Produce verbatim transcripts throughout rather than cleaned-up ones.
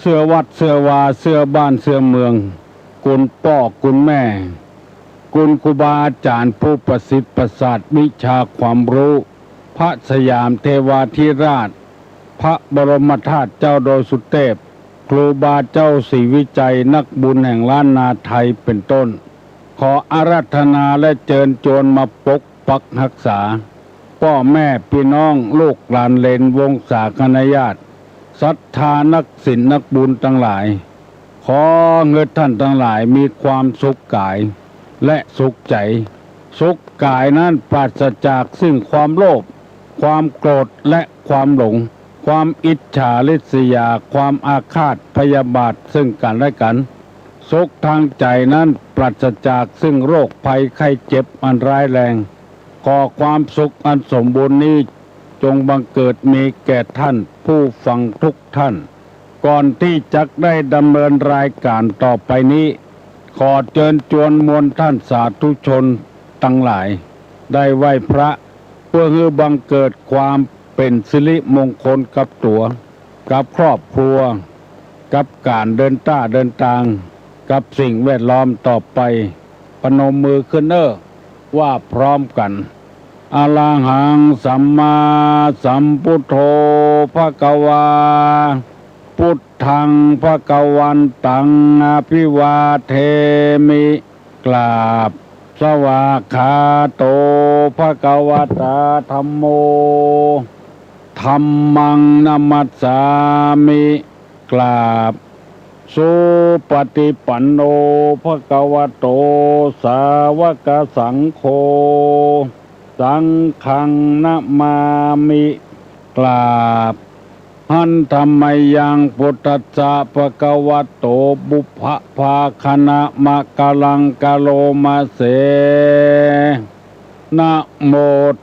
เสื้อวัดเสื้อวา เสื้อบ้านเสื้อเมือง คุณป้อคุณแม่ คุณครูบาอาจ๋ารย์ผู้ประสิทธิ์ประสาทวิชาความรู้ พระสยามเทวาธิราช พระบรมธาตุเจ้าดอยสุเทพ ครูบาเจ้าศรีวิชัย นักบุญแห่งล้านนาไทยเป็นต้น ขออาราธนาและเจิญจวนมาปกปักฮักษา ป้อแม่ปี้น้องลูกหลานเหลนวงศาคณาญาติ ศรัทธานักศิลนักบุญตังหลาย ขอหื้อต้านตังหลายมีความสุขก๋ายและสุขใจ๋ สุขก๋ายนั้นปราศจากซึ่งความโลภ ความโกรธและความหลง ความอิจฉาริษยา ความอาฆาตพยาบาทซึ่งกั๋นและกั๋น สุขตางใจ๋นั้นปราศจากซึ่งโรคภัยไข้เจ็บอันร้ายแรง ขอความสุขอันสมบูรณ์นี้ จงบังเกิดมีแก่ต้านผู้ฟังทุกต้าน ก่อนตี้จักได้ดำเนินรายก๋านต่อไปนี้ ขอเจิญจวนมวลต้านสาธุชนตังหลาย ได้ไหว้พระ เพื่อหื้อบังเกิดความเป๋นสิริมงคลกับตั๋ว กับครอบครัว กับก๋านเดินต้าเดินตาง กับสิ่งแวดล้อมต่อไป พนมมือขึ้นเน่อ ว่าพร้อมกั๋น อะระหังสัมมาสัมพุทโธ ภะคะวา พุทธัง ภะคะวันตัง อะภิวาเทมิ กราบ สวากขาโต ภะคะวะตา ธัมโม ธัมมัง นะมัสสามิ กราบ สุปะฏิปันโน ภะคะวะโต สาวะกะสังโฆ สังฆัง นะมามิ กราบ หันธะมะยัง พุทธัสสะ ภะคะวะโต ปุพพะภาคะนะมะกะลังกะโลมะเส นะโม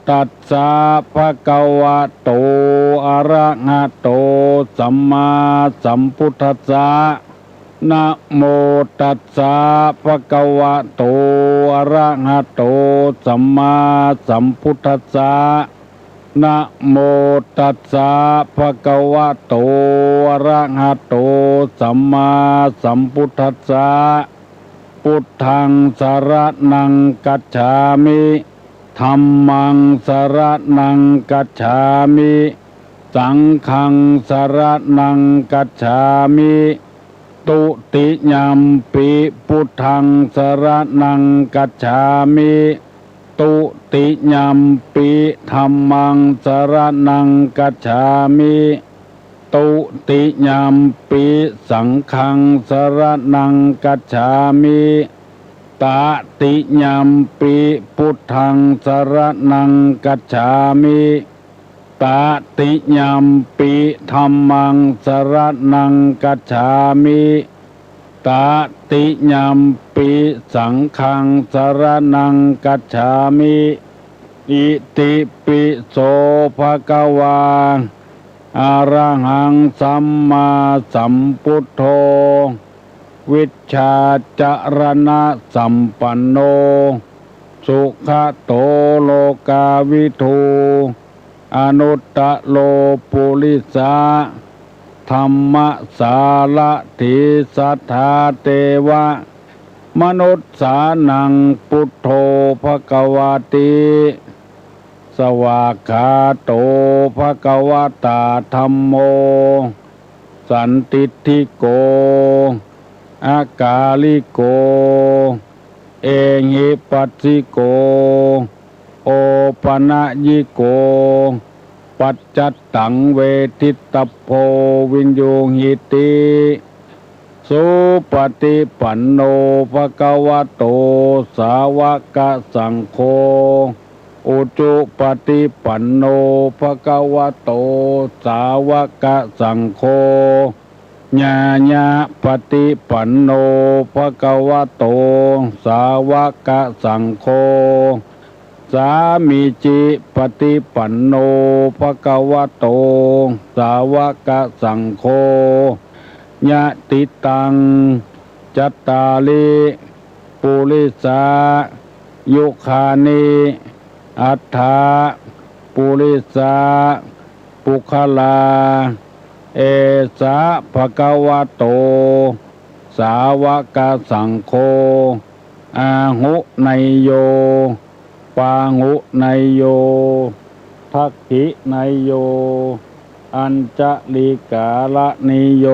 ตัสสะ ภะคะวะโต อะระหะโต สัมมาสัมพุทธัสสะ นะโมตัสสะ ภะคะวะโต อะระหะโต สัมมาสัมพุทธัสสะ นะโมตัสสะ ภะคะวะโต อะระหะโต สัมมาสัมพุทธัสสะ พุทธัง สะระณัง กัจฉามิ ธัมมัง สะระณัง กัจฉามิ สังฆัง สะระณัง กัจฉามิ ตุติยัมปิ พุทธัง สะระณัง กัจฉามิ ตุติยัมปิ ธัมมัง สะระณัง กัจฉามิ ตุติยัมปิ สังฆัง สะระณัง กัจฉามิ ตะติยัมปิ พุทธัง สะระณัง กัจฉามิ ตะติยัมปิ ธัมมัง สะระณัง กัจฉามิ ตะติยัมปิ สังฆัง สะระณัง กัจฉามิ อิติปิโส ภะคะวา อะระหัง สัมมาสัมพุทโธ วิชชาจะรณะสัมปันโน สุขะโต โลกาวิทู อนุตตะโร ปุริสะ ธัมมะสารถี สัทธา เตวะ มนุสสานัง พุทโธ ภะคะวาติ สวากขาโต ภะคะวะตา ธัมโม สันทิฏฐิโก อะกาลิโก เอหิปัสสิโก โอปะนะยิโก ปัจจัตตัง เวทิตตัพโพ วิญญูหิติ สุปะฏิปันโน ภะคะวะโต สาวะกะสังโฆ อุจุปะฏิปันโน ภะคะวะโต สาวะกะสังโฆ ญาญะปะฏิปันโน ภะคะวะโต สาวะกะสังโฆ สามีจิปะฏิปันโน ภะคะวะโต สาวะกะสังโฆ ยะติตัง จัตตาริ ปุริสา ยุคานิ อัฏฐะ ปุริสา ปุคคลา เอสะ ภะคะวะโต สาวะกะสังโฆ อาหุเนยโย ปาหุเนยโย ทักขิเนยโย อัญชะลีกาละเนยโย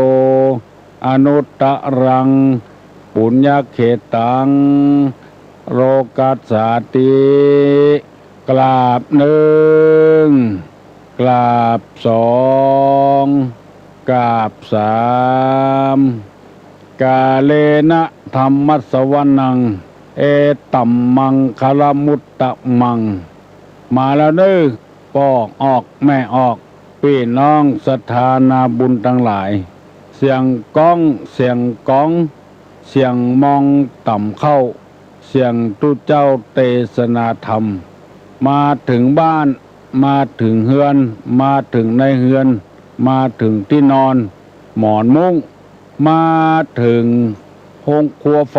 อนุตตะรัง ปุญญะเขตัง โลกัสสาติ กราบนึ่ง กราบสอง กราบสาม กาเลนะธัมมัสสวนัง เอตัมมังคะละมุตตะมัง มาแล้วเน้อ ป้อออกแม่ออก ปี้น้องศรัทธานาบุญตังหลาย เสียงก๊อง เสียงก๋อง เสียงมองต่ำเข้า เสียงตุ๊เจ้าเตสนาธรรม มาเถิงบ้าน มาเถิงเฮือน มาเถิงในเฮือน มาเถิงตี้นอน หมอนมุ้ง มาเถิงโฮงครัวไฟ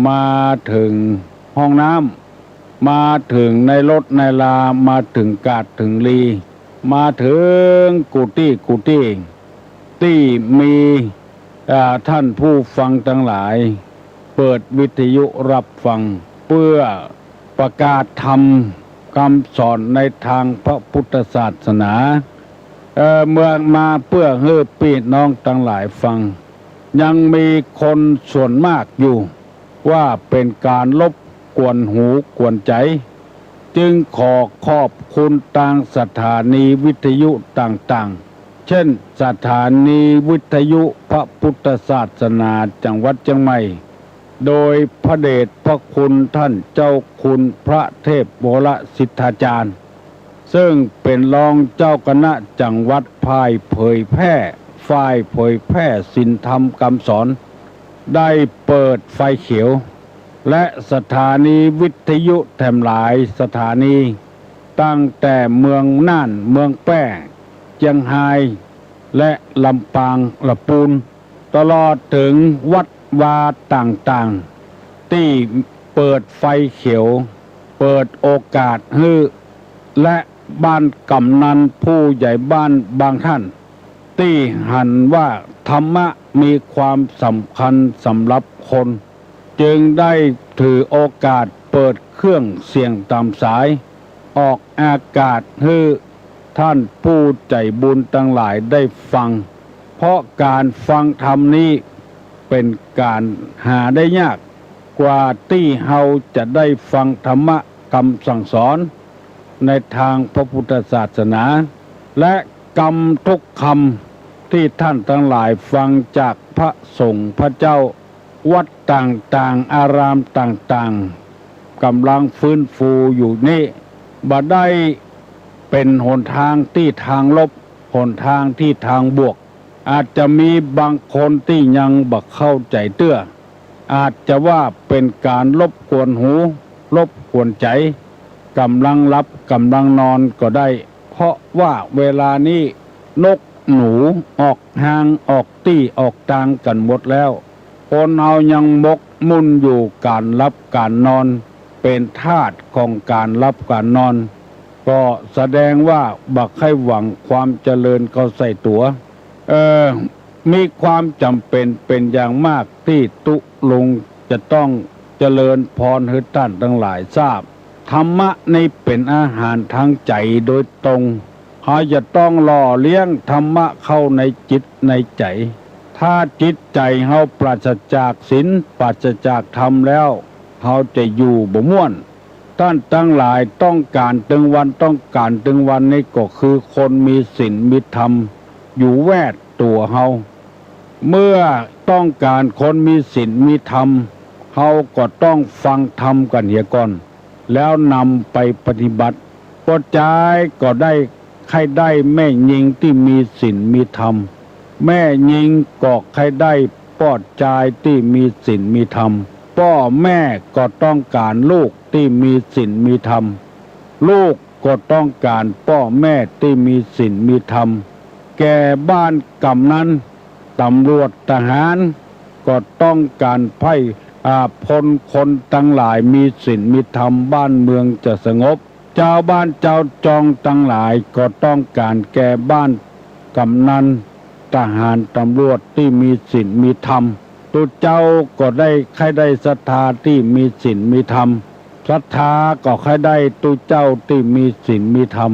มาเถิงห้องน้ำ มาเถิงในรถในลา มาเถิงกาดเถิงลี มาเถิงกู้ตี้กู้ตี้ ตี้มี อ่า ท่านผู้ฟังตังหลาย เปิดวิทยุฮับฟัง เปื้อประกาศธรรมกำสอนในตางพระปุทธศาสนา เอ่อ เมือมาเปื้อหื้อปี้น้องตังหลายฟัง ยังมีคนส่วนมากอยู่ ว่าเป๋นก๋านรบกวนหูกวนใจ๋ จึงขอขอบคุณตางสถานีวิทยุต่างๆ เจ้น สถานีวิทยุพระปุทธศาสนาจังหวัดเจียงใหม่ โดยพระเดชพระคุณต้านเจ้าคุณพระเทพวรสิทธาจารย์ เซิ่งเป๋นรองเจ้าคณะจังหวัดฝ่ายเผยแพร่ ฝ่ายเผยแพร่ศีลธรรมกำสอน ได้เปิดไฟเขียว และสถานีวิทยุแถมหลายสถานี ตั้งแต่เมืองน่าน เมืองแป้ เจียงฮาย และลำปาง ละปูน ตลอดเถิงวัดวาต่างๆ ตี้เปิดไฟเขียว เปิดโอกาสหื้อ และบ้านกำนันผู้ใหญ่บ้านบางท่าน ตี้หันว่าธรรมะมีความสำคัญสำหรับคน จึงได้ถือโอกาสเปิดเครื่องเสียงต๋ามสาย ออกอากาศหื้อท่านผู้ใจ๋บุญตังหลายได้ฟัง เพราะก๋านฟังธรรมนี้เป๋นก๋านหาได้ยาก กว่าตี้เฮาจะได้ฟังธรรมะกำสั่งสอนในตางพระปุทธศาสนา และกำทุกกำตี้ต้านตังหลายฟังจากพระสงฆ์พระเจ้า วัดต่างๆ อารามต่างๆ ก่ำลังฟื้นฟูอยู่นี้ บ่ได้เป๋นหนตางตี้ตางลบ หนตางตี้ตางบวก อาจจะมีบางคนตี้ยังบ่เข้าใจ๋เตื้อ อาจจะว่าเป๋นก๋านรบกวนหู รบกวนใจ๋ ก่ำลังหลับก่ำลังนอนก็ได้ เพราะว่าเวลานี้นกหนูออกฮางออกตี้ออกตางกั๋นหมดแล้ว คนเฮายังหมกมุ่นอยู่ก๋านหลับก๋านนอน เป๋นทาสของก๋านหลับก๋านนอน ก็แสดงว่าบ่ใค่หวังความเจริญเข้าใส่ตั๋ว เอ่อ มีความจ๋ำเป๋นเป๋นอย่างมากตี้ตุ๊ลุงจะต้องเจริญพรหื้อต้านตังหลายทราบ ธรรมะนี้เป๋นอาหารตางใจ๋โดยตรง เฮาจะต้องหล่อเลี้ยงธรรมะเข้าในจิตในใจ๋ ถ้าจิตใจ๋เฮาปราศจากศีล ปราศจากธรรมแล้ว เฮาจะอยู่บ่ม่วน ต้านตังหลายต้องก๋านตึงวัน ต้องก๋านตึงวันนี้ก็คือคนมีศีลมีธรรมอยู่แวดตั๋วเฮา เมื่อต้องก๋านคนมีศีลมีธรรม เฮาก็ต้องฟังธรรมกั๋นเหียก่อน แล้วนำไปปฏิบัติ ป้อจายก็ได้ ใค่ได้แม่ญิงตี้มีศีลมีธรรม แม่ญิงก็ใค่ได้ป้อจายตี้มีศีลมีธรรม ป้อแม่ก็ต้องก๋านลูกตี้มีศีลมีธรรม ลูกก็ต้องก๋านป้อแม่ตี้มีศีลมีธรรม แก่บ้านกำนัน ต๋ำรวจทหาร ก็ต้องก๋านไพร่ อ่า พลคนตังหลายมีศีลมีธรรม บ้านเมืองจะสงบ จาวบ้านจาวจองตังหลายก็ต้องก๋านแก่บ้านกำนัน ทหารตำรวจตี้มีศีลมีธรรม ตุ๊เจ้าก็ได้ ใค่ได้ศรัทธาตี้มีศีลมีธรรม ศรัทธาก็ใค่ได้ตุ๊เจ้าตี้มีศีลมีธรรม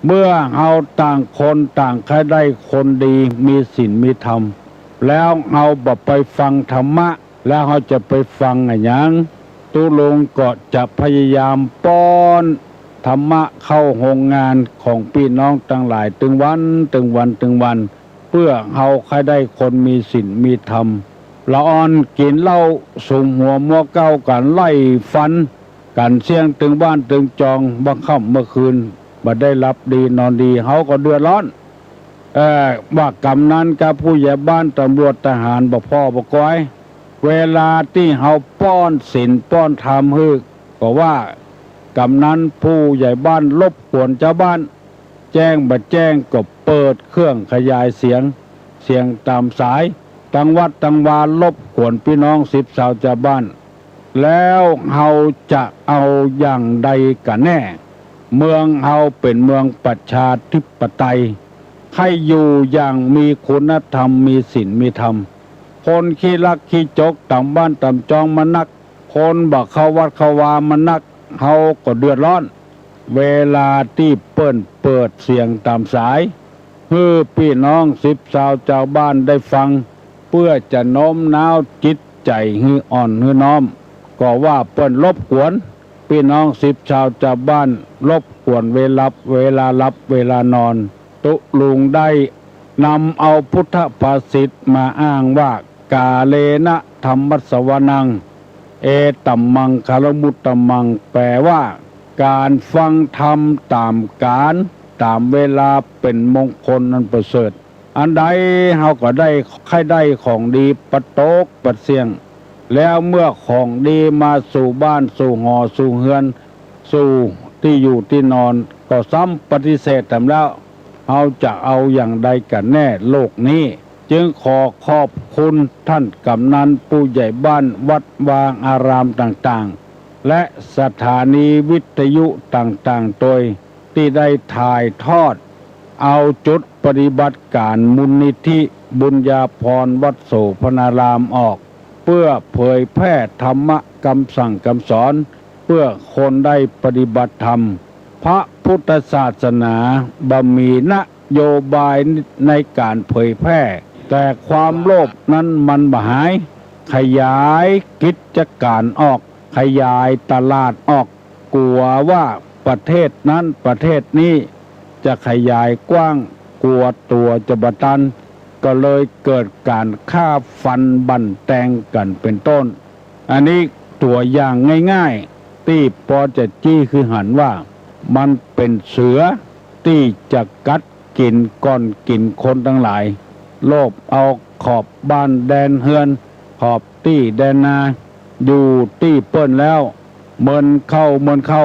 เมื่อเฮาต่างคนต่างใค่ได้คนดีมีศีลมีธรรม แล้วเฮาบ่ไปฟังธรรมะ แล้วเฮาจะไปฟังอะหยัง ตุ๊ลุงก็จะพยายามป้อนธรรมะเข้าโฮงงานของปี้น้องตังหลายตึงวัน ตึงวัน ตึงวัน เปื้อเฮาใค่ได้คนมีศีลมีธรรม ละอ่อนกิ๋นเหล้าสุมหัวมัวเก๊ากั๋น ไล่ฟันกั๋นเสี้ยงตึงบ้านตึงจอง บ่ค่ำบ่คืน บ่ได้หลับดีนอนดี เฮาก็เดือดร้อน เอ่อ ว่ากำนันกับผู้ใหญ่บ้าน ตำรวจ ทหาร บ่พ่อบ่กอย เวลาตี้เฮาป้อนศีลป้อนธรรมหื้อ ก็ว่ากำนันผู้ใหญ่บ้านรบกวนจาวบ้าน แจ้งบ่แจ้งก็เปิดเครื่องขยายเสียง เสียงต๋ามสาย ตังวัดตังวารบกวนปี้น้องสิบซาวจาวบ้าน แล้วเฮาจะเอาอย่างใดกั๋นแน่ เมืองเฮาเป๋นเมืองประชาธิปไตย ใค่อยู่อย่างมีคุณธรรม มีศีลมีธรรม คนขี้ลักขี้จกต๋ามบ้านต๋ามจองมานัก คนบ่เข้าวัดเข้าวามานัก เฮาก็เดือดร้อน เวลาตี้เปิ้นเปิดเสียงต๋ามสาย หื้อปี้น้องสิบซาวจาวบ้านได้ฟัง เปื้อจะโน้มน้าวจิตใจ๋หื้ออ่อนหื้อน้อม ก็ว่าเปิ้นรบกวน ปี้น้องสิบซาวจาวบ้าน รบกวนเวลับ เวลาหลับเวลานอน ตุ๊ลุงได้นำเอาพุทธภาษิตมาอ้างว่า กาเลนะธัมมัสสวนัง เอตัมมังคลมุตตมัง แปลว่า ก๋านฟังธรรมต๋ามกาล ต๋ามเวลาเป๋นมงคลอันประเสริฐ อันใดเฮาก็ได้ ใค่ได้ของดีปะตกปะเสี้ยง แล้วเมื่อของดีมาสู่บ้านสู่หอสู่เฮือน สู่ตี้อยู่ตี้นอน ก็ซ้ำปฏิเสธแถมแล้ว เฮาจะเอาอย่างใดกั๋นแน่โลกนี้ จึงขอขอบคุณท่านกำนันผู้ใหญ่บ้านวัดวาอารามต่างๆ และสถานีวิทยุต่างๆ โตย ตี้ได้ถ่ายทอดเอาจุดปฏิบัติก๋านมูลนิธิบุญญาภรณ์วัดโสภณารามออก เปื้อเผยแพร่ธรรมะกำสั่งกำสอน เปื้อคนได้ปฏิบัติธรรม พระพุทธศาสนาบ่มีนโยบายในก๋านเผยแพร่ แต่ความโลภนั้นมันบ่หาย ขยายกิจก๋านออก ขยายตลาดออก กั๋วว่าประเทศนั้นประเทศนี้จะขยายกว้าง กั๋วตั๋วจะบ่ตัน ก็เลยเกิดก๋านฆ่าฟันบั่นแตงกั๋นเป๋นต้น อันนี้ตั๋วอย่างง่ายๆ ตี้ปอจะจี้หื้อหันว่า มันเป๋นเสือตี้จะกัดกิ๋นก่อนกิ๋นคนตังหลาย โลภเอาขอบบ้านแดนเฮือน ขอบตี้แดนนา อยู่ตี้เปิ้นแล้ว เมินเข้า เมินเข้า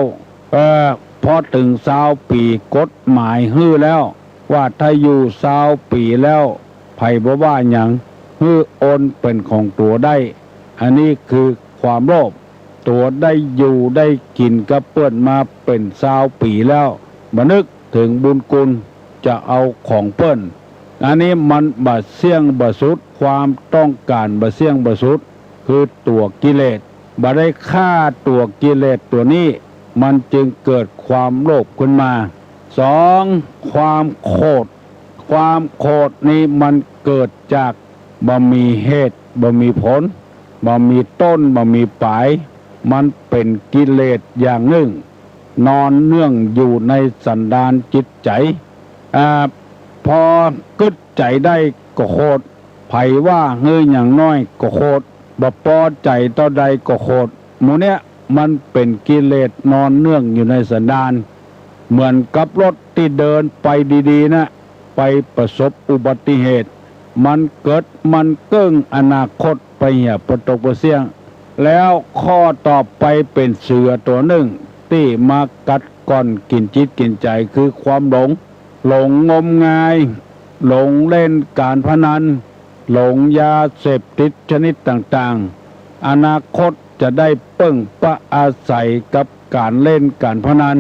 เอ่อ พอเถิงซาวปี๋ กฎหมายหื้อแล้ว ว่าถ้าอยู่ซาวปี๋แล้ว ใผบ่ว่าหยัง หื้อโอนเป๋นของตั๋วได้ อันนี้คือความโลภ ตั๋วได้อยู่ได้กิ๋นกับเปิ้นมาเป๋นซาวปี๋แล้ว บ่นึกเถิงบุญคุณจะเอาของเปิ้น อันนี้มันบ่เสี้ยงบ่สุด ความต้องก๋านบ่เสี้ยงบ่สุด คือตั๋วกิเลส บ่ได้ฆ่าตั๋วกิเลสตั๋วนี้ มันจึงเกิดความโลภขึ้นมา สอง ความโขด ความโขดนี้มันเกิดจากบ่มีเหตุ บ่มีผล บ่มีต้น บ่มีป๋าย มันเป๋นกิเลสอย่างนึ่ง นอนเนื่องอยู่ในสันดานจิตใจ๋ อ่า ปอกึ๊ดใจ๋ได้ก็โขด ใผว่าหื้อหยังน้อยก็โขด บ่ปอใจ๋เต้าใดก็โขด หมู่เนี้ยมันเป๋นกิเลสนอนเนื่องอยู่ในสันดาน เหมือนกับรถตี้เดินไปดีๆ นะ ไปประสบอุบัติเหตุ มันเกิดมันเกิ้ง อนาคตไปเหียบ่ตกบ่เสี้ยง แล้วข้อต่อไปเป๋นเสือตั๋วนึ่งตี้มากัดก่อนกิ๋นจิตกิ๋นใจ๋ คือความหลง หลงงมงาย หลงเล่นก๋านพนัน หลงยาเสพติดชนิดต่างๆ อนาคตจะได้เปิ้งปะอาศัยกับก๋านเล่นก๋านพนัน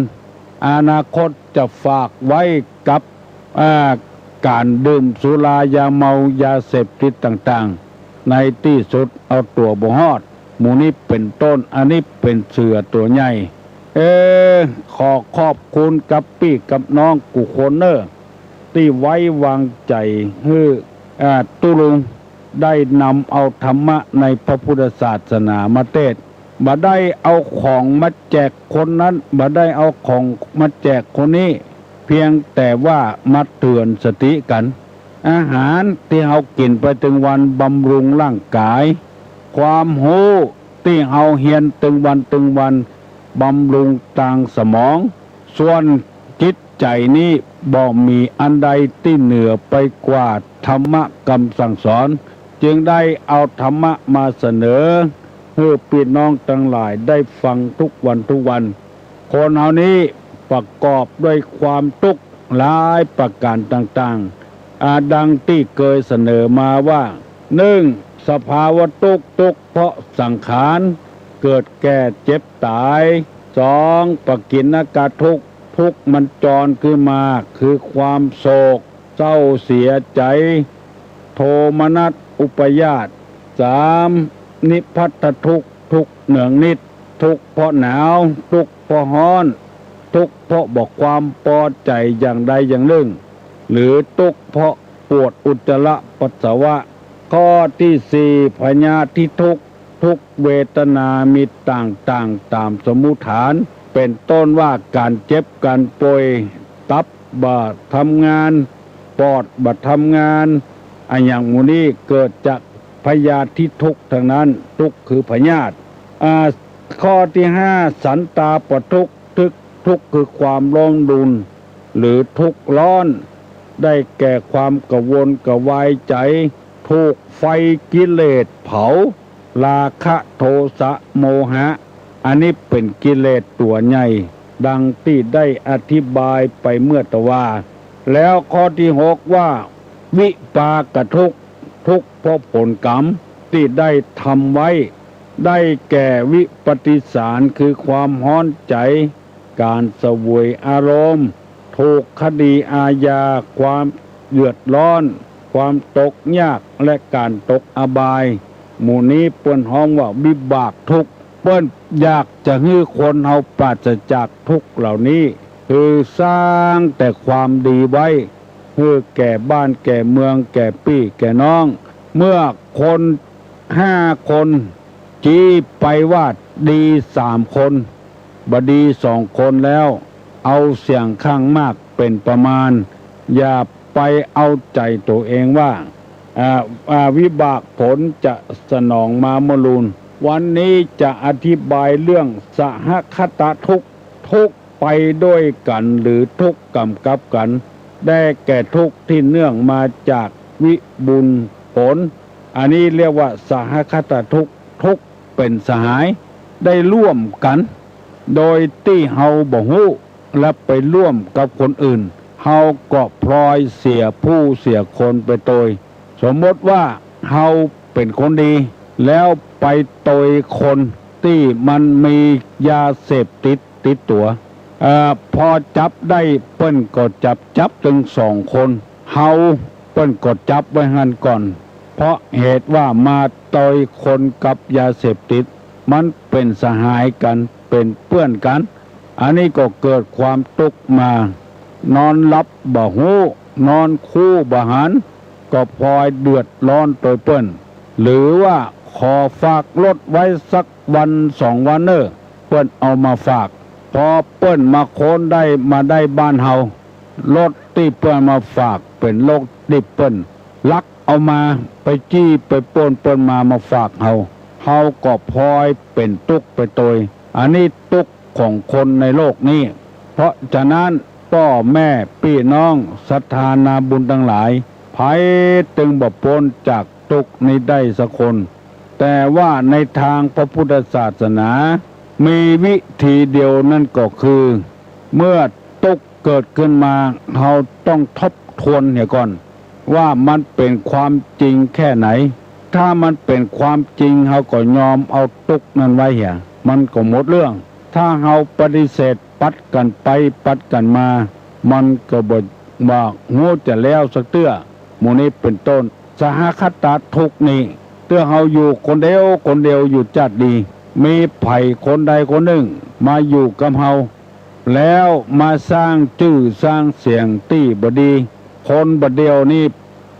อนาคตจะฝากไว้กับ อ่า ก๋านดื่มสุรายาเมายาเสพติดต่างๆ ในตี้สุดเอาตั๋วบ่ฮอด หมู่นี้เป๋นต้น อันนี้เป๋นเสือตั๋วใหญ่ เออ ขอขอบคุณกับปี้กับน้องกู้คนเน่อ ตี้ไว้วางใจ๋หื้อ อ่า ตุ๊ลุงได้นำเอาธรรมะในพระพุทธศาสนามาเตศน์ บ่ได้เอาของมาแจกคนนั้น บ่ได้เอาของมาแจกคนนี้ เพียงแต่ว่ามาเตือนสติกั๋น อาหารตี้เฮากิ๋นไปตึงวันบำรุงร่างก๋าย ความฮู้ตี้เฮาเฮียนตึงวันตึงวันบำรุงตางสมอง ส่วนจิตใจ๋นี้บ่มีอันใดตี้เหนือไปกว่าธรรมะกำสั่งสอน จึงได้เอาธรรมะมาเสนอหื้อปี้น้องตังหลายได้ฟังทุกวันทุกวัน คนเฮานี้ประกอบด้วยความตุ๊กข์หลายประก๋านต่างๆ อา ดังตี้เกยเสนอมาว่า นึ่ง สภาวะตุ๊กข์ ตุ๊กข์เพราะสังขาร เกิดแก่เจ็บต๋าย สอง ปกิณณกทุกข์ ทุกข์มันจรขึ้นมา คือความโศกเศร้าเสียใจ๋ โทมนัสอุปาทาน สาม นิพพัทธทุกข์ ทุกข์เนืองนิด ทุกข์เพราะหนาว ทุกข์เพราะฮ้อน ทุกข์เพราะบ่ความปอใจ๋อย่างใดอย่างนึ่ง หรือทุกข์เพราะปวดอุจจาระปัสสาวะ ข้อตี้สี่ พยาธิทุกข์ ทุกข์เวทนามีต่างๆ ต๋ามสมมุติฐาน เป๋นต้นว่าก๋านเจ็บก๋านป่วย ตับบ่ทำงาน ปอดบ่ทำงาน อะหยังหมู่นี้เกิดจากพยาธิทุกข์ตังนั้น ทุกข์คือพยาธิ อ่า ข้อตี้ห้า สันตาปทุกข์ ทุกข์ ทุกข์คือความร้อนรน หรือทุกข์ร้อน ได้แก่ความกระวนกระวายใจ๋ ถูกไฟกิเลสเผา ราคะ โทสะ โมหะ อันนี้เป๋นกิเลสตั๋วใหญ่ ดังตี้ได้อธิบายไปเมื่อตะวา แล้วข้อตี้หกว่า วิปากทุกข์ ทุกข์เพราะผลกรรมตี้ได้ทำไว้ ได้แก่วิปฏิสาร คือความฮ้อนใจ๋ ก๋านเสวยอารมณ์ ถูกคดีอาญา ความเดือดร้อน ความตกยาก และก๋านตกอบาย หมู่นี้เปิ้นฮ้องว่าวิบากทุกข์ เปิ้นอยากจะหื้อคนเฮาปราศจากทุกข์เหล่านี้ คือสร้างแต่ความดีไว้ หื้อแก่บ้านแก่เมือง แก่ปี้แก่น้อง เมื่อคนห้าคน จี๊ไปว่าดีสามคน บ่ดีสองคนแล้ว เอาเสียงข้างมากเป๋นประมาณ อย่าไปเอาใจ๋ตั๋วเองว่า อ่า อ่า วิบากผลจะสนองมาเมื่อลูน วันนี้จะอธิบายเรื่องสหคตทุกข์ ทุกข์ไปด้วยกั๋น หรือทุกข์ก๋ำกับกั๋น ได้แก่ทุกข์ตี้เนื่องมาจากวิบุญผล อันนี้เรียกว่าสหคตทุกข์ ทุกข์เป๋นสหาย ได้ร่วมกั๋น โดยตี้เฮาบ่ฮู้ และไปร่วมกับคนอื่น เฮาก็พลอยเสียผู้เสียคนไปโตย สมมติว่าเฮาเป๋นคนดี แล้วไปโตยคนตี้มันมียาเสพติดติดตั๋ว เอ่อ พอจับได้เปิ้นก็จับ จับตึงสองคน เฮาเปิ้นก็จับไว้หั้นก่อน เพราะเหตุว่ามาโตยคนกับยาเสพติด มันเป๋นสหายกั๋น เป๋นเปื้อนกั๋น อันนี้ก็เกิดความตุ๊กข์มา นอนหลับบ่ฮู้ นอนคูบ่หัน ก็พลอยเดือดร้อนโตยเปิ้น หรือว่าขอฝากรถไว้สักวันสองวันเน่อ เปิ้นเอามาฝาก พอเปิ้นมาค้นได้ มาได้บ้านเฮา รถตี้เปิ้นมาฝากเป๋นรถตี้เปิ้นลักเอามา ไปจี้ไปปล้นเปิ้นมา มาฝากเฮา เฮาก็พลอยเป๋นตุ๊กข์ไปโตย อันนี้ตุ๊กข์ของคนในโลกนี้ เพราะฉะนั้นป้อแม่ปี้น้องศรัทธานาบุญตังหลาย ใผตึงบ่ป๊นจากตุ๊กข์นี้ได้สักคน แต่ว่าในตางพระพุทธศาสนา มีวิธีเดียวนั่นก็คือ เมื่อตุ๊กข์เกิดขึ้นมา เฮาต้องทบทวนเหียก่อน ว่ามันเป๋นความจริงแค่ไหน ถ้ามันเป๋นความจริง เฮาก็ยอมเอาตุ๊กข์นั้นไว้เหีย มันก็หมดเรื่อง ถ้าเฮาปฏิเสธ ปัดกั๋นไปปัดกั๋นมา มันก็บ่ บ่ฮู้จะแล้วสักเตื้อ หมู่นี้เป๋นต้น สหคตาทุกข์นี้ เตื้อเฮาอยู่คนเดียวคนเดียวอยู่จ๊าดนี้ มีใผคนใดคนนึ่งมาอยู่กับเฮา แล้วมาสร้างจื้อสร้างเสียงตี้บ่ดี คนบ่าเดี่ยวนี้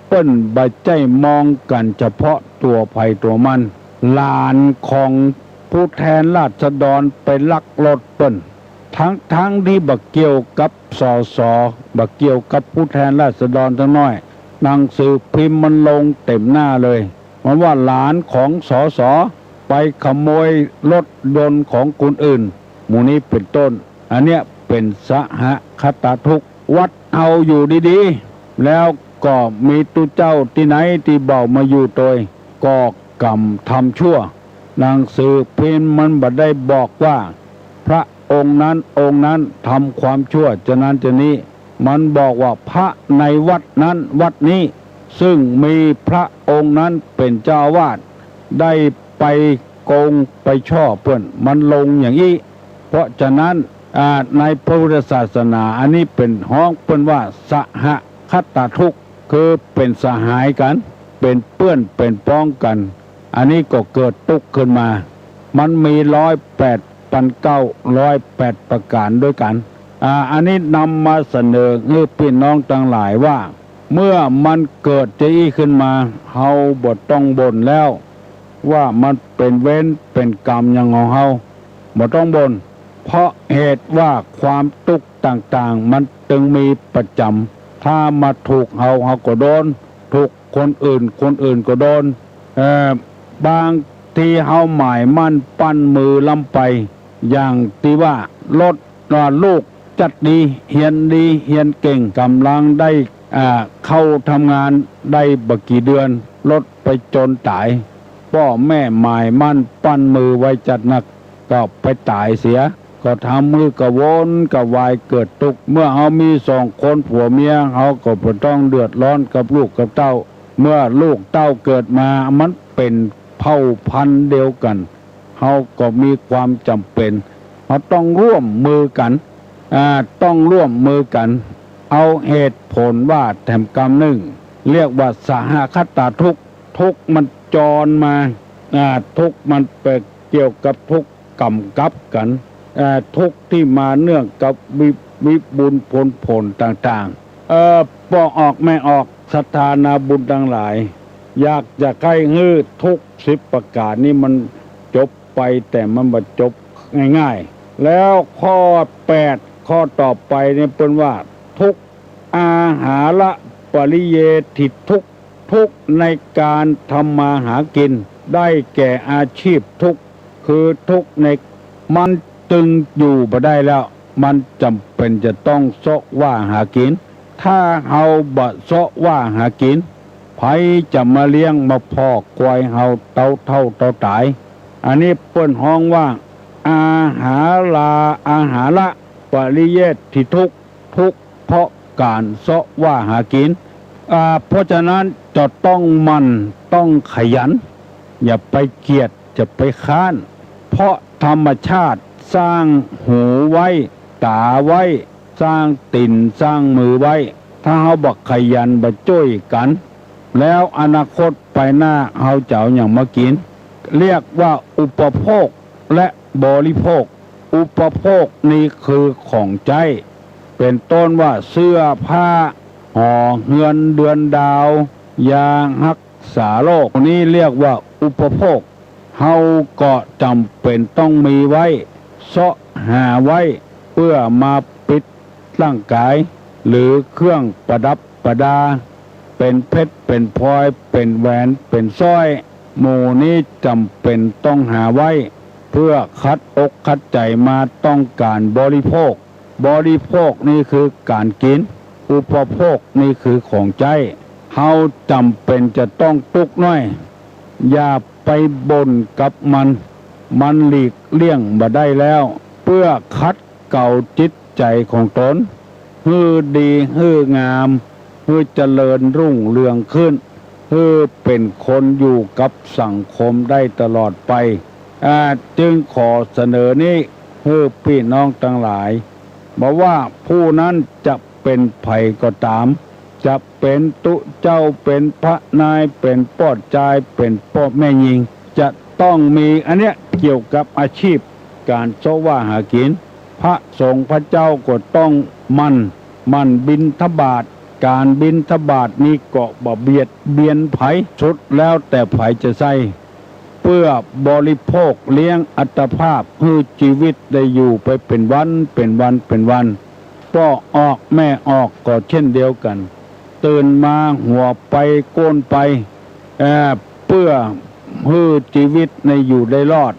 เปิ้นบ่ใจ้มองกั๋นเฉพาะตั๋วใผตั๋วมัน หลานของผู้แทนราษฎรไปลักรถเปิ้น ทั้งๆ ตี้บ่เกี่ยวกับ สส บ่เกี่ยวกับผู้แทนราษฎรสักหน้อย หนังสือพิมพ์มันลงเต็มหน้าเลย มันว่าหลานของ สส ไปขโมยรถยนต์ของคนอื่น หมู่นี้เป๋นต้น อันเนี้ยเป๋นสหคตาทุกข์ วัดเฮาอยู่ดีๆ แล้วก็มีตุ๊เจ้าตี้ไหนตี้บ่ามาอยู่ตวย ก็ก่ำทำชั่ว หนังสือพิมพ์มันบ่ได้บอกว่า พระองค์นั้นองค์นั้นทำความชั่วจะนั้นจะนี้ มันบอกว่าพระในวัดนั้นวัดนี้ ซึ่งมีพระองค์นั้นเป๋นเจ้าอาวาส ได้ไปโกงไปช่อเปิ้น มันลงอย่างอี้ เพราะฉะนั้น อ่า ในพระพุทธศาสนาอันนี้เป๋นฮ้องเปิ้นว่าสหคตาทุกข์ คือเป๋นสหายกั๋น เป๋นเปื้อนเป๋นป๊องกั๋น อันนี้ก็เกิดตุ๊กข์ขึ้นมา มันมีร้อยแปดปันเก้า ร้อยแปดประก๋านด้วยกั๋น อ่า อันนี้นำมาเสนอหื้อปี้น้องตังหลายว่า เมื่อมันเกิดจะอี้ขึ้นมา เฮาบ่ต้องบ่นแล้ว ว่ามันเป๋นเวรเป๋นก๋รรมหยังของเฮา บ่ต้องบ่น เพราะเหตุว่าความตุ๊กข์ต่างๆ มันตึงมีประจ๋ำ ถ้ามาถูกเฮา เฮาก็โดน ถูกคนอื่น คนอื่นก็โดน เอ่อ บางทีเฮาหมายมั่นปั้นมือล้ำไป อย่างตี้ว่า ลด ว่าลูกจัดดี เฮียนดี เฮียนเก่ง ก่ำลังได้ อ่า เข้าทำงานได้บ่กี่เดือน ลดไปจนต๋าย ป้อแม่หมายมั่นปั้นมือไว้จัดนัก ก็ไปต๋ายเสีย ก็ทำหื้อกระวนกระวายเกิดตุ๊กข์ เมื่อเฮามีสองคนผัวเมีย เฮาก็บ่ต้องเดือดร้อนกับลูกกับเต้า เมื่อลูกเต้าเกิดมา มันเป๋นเผ่าพันธุ์เดียวกั๋น เฮาก็มีความจ๋ำเป๋น เฮาต้องร่วมมือกั๋น อ่า ต้องร่วมมือกั๋น เอาเหตุผลว่าแถมกำนึ่ง เรียกว่าสหคตาทุกข์ ทุกข์มันจรมา อ่า ทุกข์มันไปเกี่ยวกับทุกข์ก๋ำกับกั๋น อ่า ทุกข์ตี้มาเนื่องกับวิ วิบุญผลผลต่างๆ เอ่อ ป้อออกแม่ออก ศรัทธานาบุญตังหลาย อยากจะใค่หื้อทุกข์สิบประก๋านนี้มันจบไป แต่มันบ่จบง่ายๆ แล้วข้อแปด ข้อต่อไปเนี่ยเปิ้นว่า ทุกข์ อาหาระปริเยฐิทุกข์ ทุกข์ในการทำมาหากิน ได้แก่อาชีพทุกข์ คือทุกข์ใน มันตึงอยู่บ่ได้แล้ว มันจ๋ำเป๋นจะต้องเซาะว่าหากิ๋น ถ้าเฮาบ่เซาะว่าหากิ๋น ใผจะมาเลี้ยงมาพอกควายเฮาเต้าเฒ่าเต้าต๋าย อันนี้เปิ้นฮ้องว่า อาหารา อาหาระปริเยฐิทุกข์ ทุกข์เพราะก๋านเซาะว่าหากิ๋น อ่า เพราะฉะนั้นจะต้องหมั่น ต้องขยัน อย่าไปเกียจ อย่าไปคร้าน เพราะธรรมชาติสร้างหูไว้ ต๋าไว้ สร้างตี๋นสร้างมือไว้ ถ้าเฮาบ่ขยันบ่จ้วยกั๋น แล้วอนาคตไปหน้าเฮาจะเอาหยังมากิ๋น เรียกว่าอุปโภคและบริโภค อุปโภคนี้คือของใจ๊ เป๋นต้นว่าเสื้อผ้า หอเฮือนเดือนดาว ยาฮักษาโรค นี้เรียกว่าอุปโภค เฮาก็จ๋ำเป๋นต้องมีไว้ เซาะหาไว้ เปื้อมาปิดร่างก๋าย หรือเครื่องประดับประดา เป๋นเพชรเป๋นพลอย เป๋นแหวนเป๋นสร้อย หมู่นี้จ๋ำเป๋นต้องหาไว้ เปื้อขัดอกขัดใจ๋มาต้องก๋านบริโภค บริโภคนี้คือก๋านกิ๋น อุปโภคนี้คือของใจ๊ เฮาจ๋ำเป๋นจะต้องตุ๊กข์น้อย อย่าไปบ่นกับมัน มันหลีกเลี่ยงบ่ได้แล้ว เปื้อขัดเกลาจิตใจ๋ของต๋น หื้อดี หื้องาม หื้อเจริญรุ่งเรืองขึ้น หื้อเป๋นคนอยู่กับสังคมได้ตลอดไป อ่า จึงขอเสนอนี้ หื้อปี้น้องตังหลาย บ่ว่าผู้นั้นจะ เป๋นใผก็ต๋าม จะเป๋นตุ๊เจ้า เป๋นพระนาย เป๋นป้อจาย เป๋นป้อแม่ญิง จะต้องมีอันเนี้ยเกี่ยวกับอาชีพก๋านเซาะว่าหากิ๋น พระสงฆ์พระเจ้าก็ต้องหมั่น หมั่นบิณฑบาต ก๋านบิณฑบาตนี่ก็บ่เบียดเบียนใผ สุดแล้วแต่ใผจะใจ๊ เปื้อบริโภคเลี้ยงอัตภาพ หื้อจีวิตได้อยู่ไปเป๋นวัน เป๋นวัน เป๋นวัน ป้อออกแม่ออกก็เช่นเดียวกั๋น ตื่นมาหัวไปก้นไป เอ่อ เปื้อหื้อจีวิตในอยู่ได้รอด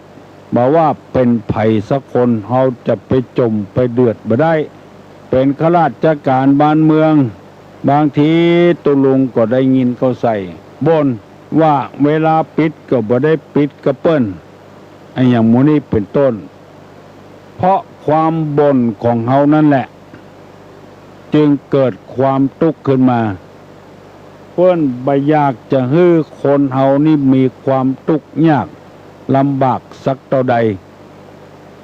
บ่ว่าเป๋นใผสักคน เฮาจะไปจ๋มไปเดือดบ่ได้ เป๋นข้าราชก๋านบ้านเมือง บางทีตุ๊ลุงก็ได้ยินเขาใส่บ่นว่าเวลาปิดก็บ่ได้ปิดกับเปิ้น อะหยังหมู่นี้เป๋นต้น เพราะความบ่นของเฮานั่นแหละ จึงเกิดความตุ๊กข์ขึ้นมา เปิ้นบ่อยากจะหื้อคนเฮานี่มีความตุ๊กข์ยากลำบากสักเต้าใด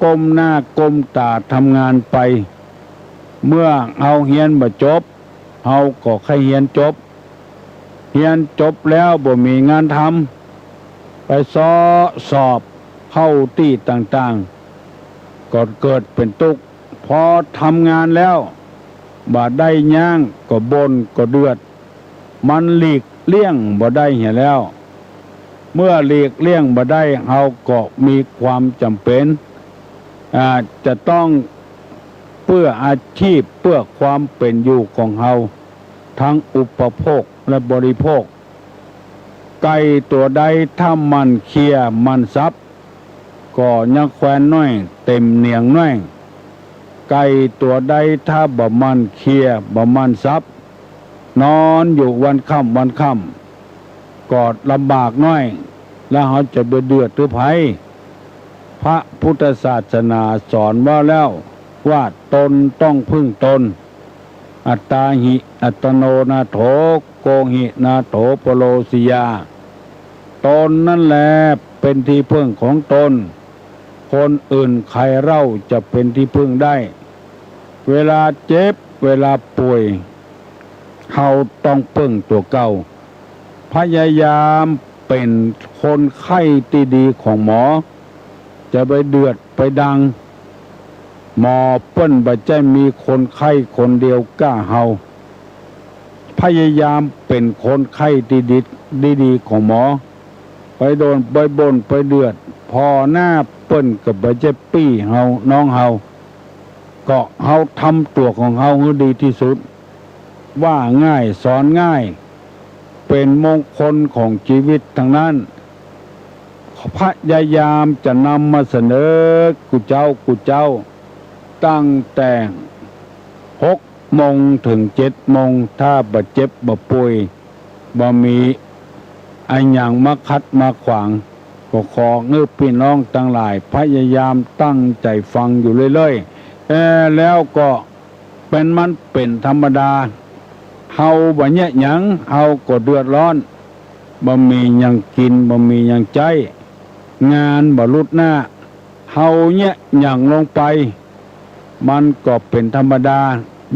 ก้มหน้าก้มต๋าทำงานไป เมื่อเฮาเฮียนบ่จบ เฮาก็ใค่เฮียนจบ เฮียนจบแล้วบ่มีงานทำ ไปเซาะสอบเข้าตี้ต่างๆ ก็เกิดเป๋นตุ๊กข์ พอทำงานแล้วบ่ได้หยังก็บ่นก็เดือด มันหลีกเลี่ยงบ่ได้เหียแล้ว เมื่อหลีกเลี่ยงบ่ได้ เฮาก็มีความจ๋ำเป๋น อ่า จะต้องเปื้ออาชีพ เปื้อความเป๋นอยู่ของเฮา ทั้งอุปโภคและบริโภค ไก่ตั๋วใดถ้าหมั่นเคียหมั่นสับ ก็ยังแควนน้อยเต็มเหนียงน้อย ไก่ตั๋วใดถ้าบ่หมั่นเคียบ่หมั่นสับ นอนอยู่วันค่ำวันค่ำ ก็ลำบากน้อย แล้วเฮาจะไปเดือดหื้อใผ พระพุทธศาสนาสอนไว้แล้วว่าตนต้องพึ่งตน อัตตาหิอัตโนนาโถ โกหินาโถปโรสิยา ตนนั่นแหละเป๋นตี้เปิ้งของตน คนอื่นใครเล่าจะเป๋นตี้เปิ้งได้ เวลาเจ็บ เวลาป่วย เฮาต้องเปิ้งตั๋วเก่า พยายามเป๋นคนไข้ตี้ดีของหมอ จะไปเดือดไปดัง หมอเปิ้นบ่ใจ้มีคนไข้คนเดียวก้าเฮา พยายามเป๋นคนไข้ตี้ดี ดีๆ ของหมอ ไปโดนไปบ่นไปเดือดผ่อหน้าเปิ้นก็บ่ใจ้ปี้เฮาน้องเฮา ก็เฮาทำตั๋วของเฮาหื้อดีตี้สุด ว่าง่ายสอนง่าย เป๋นมงคลของจีวิตตังนั้น พยายามจะนำมาเสนอกู้เจ๊ากู้เจ๊า ตั้งแต่หกโมงเถิงเจ็ดโมง ถ้าบ่เจ็บบ่ป่วย บ่มีอะหยังมาขัดมาขวาง ก็ขอหื้อปี้น้องตังหลายพยายามตั้งใจ๋ฟังอยู่เรื่อยๆ เอ่อ แล้วก็เป๋นมันเป๋นธรรมดา เฮาบ่เยียะหยัง เฮาก็เดือดร้อน บ่มีหยังกิ๋น บ่มีหยังใจ๊ งานบ่ลุดหน้า เฮาเยียะหยังลงไป มันก็เป๋นธรรมดา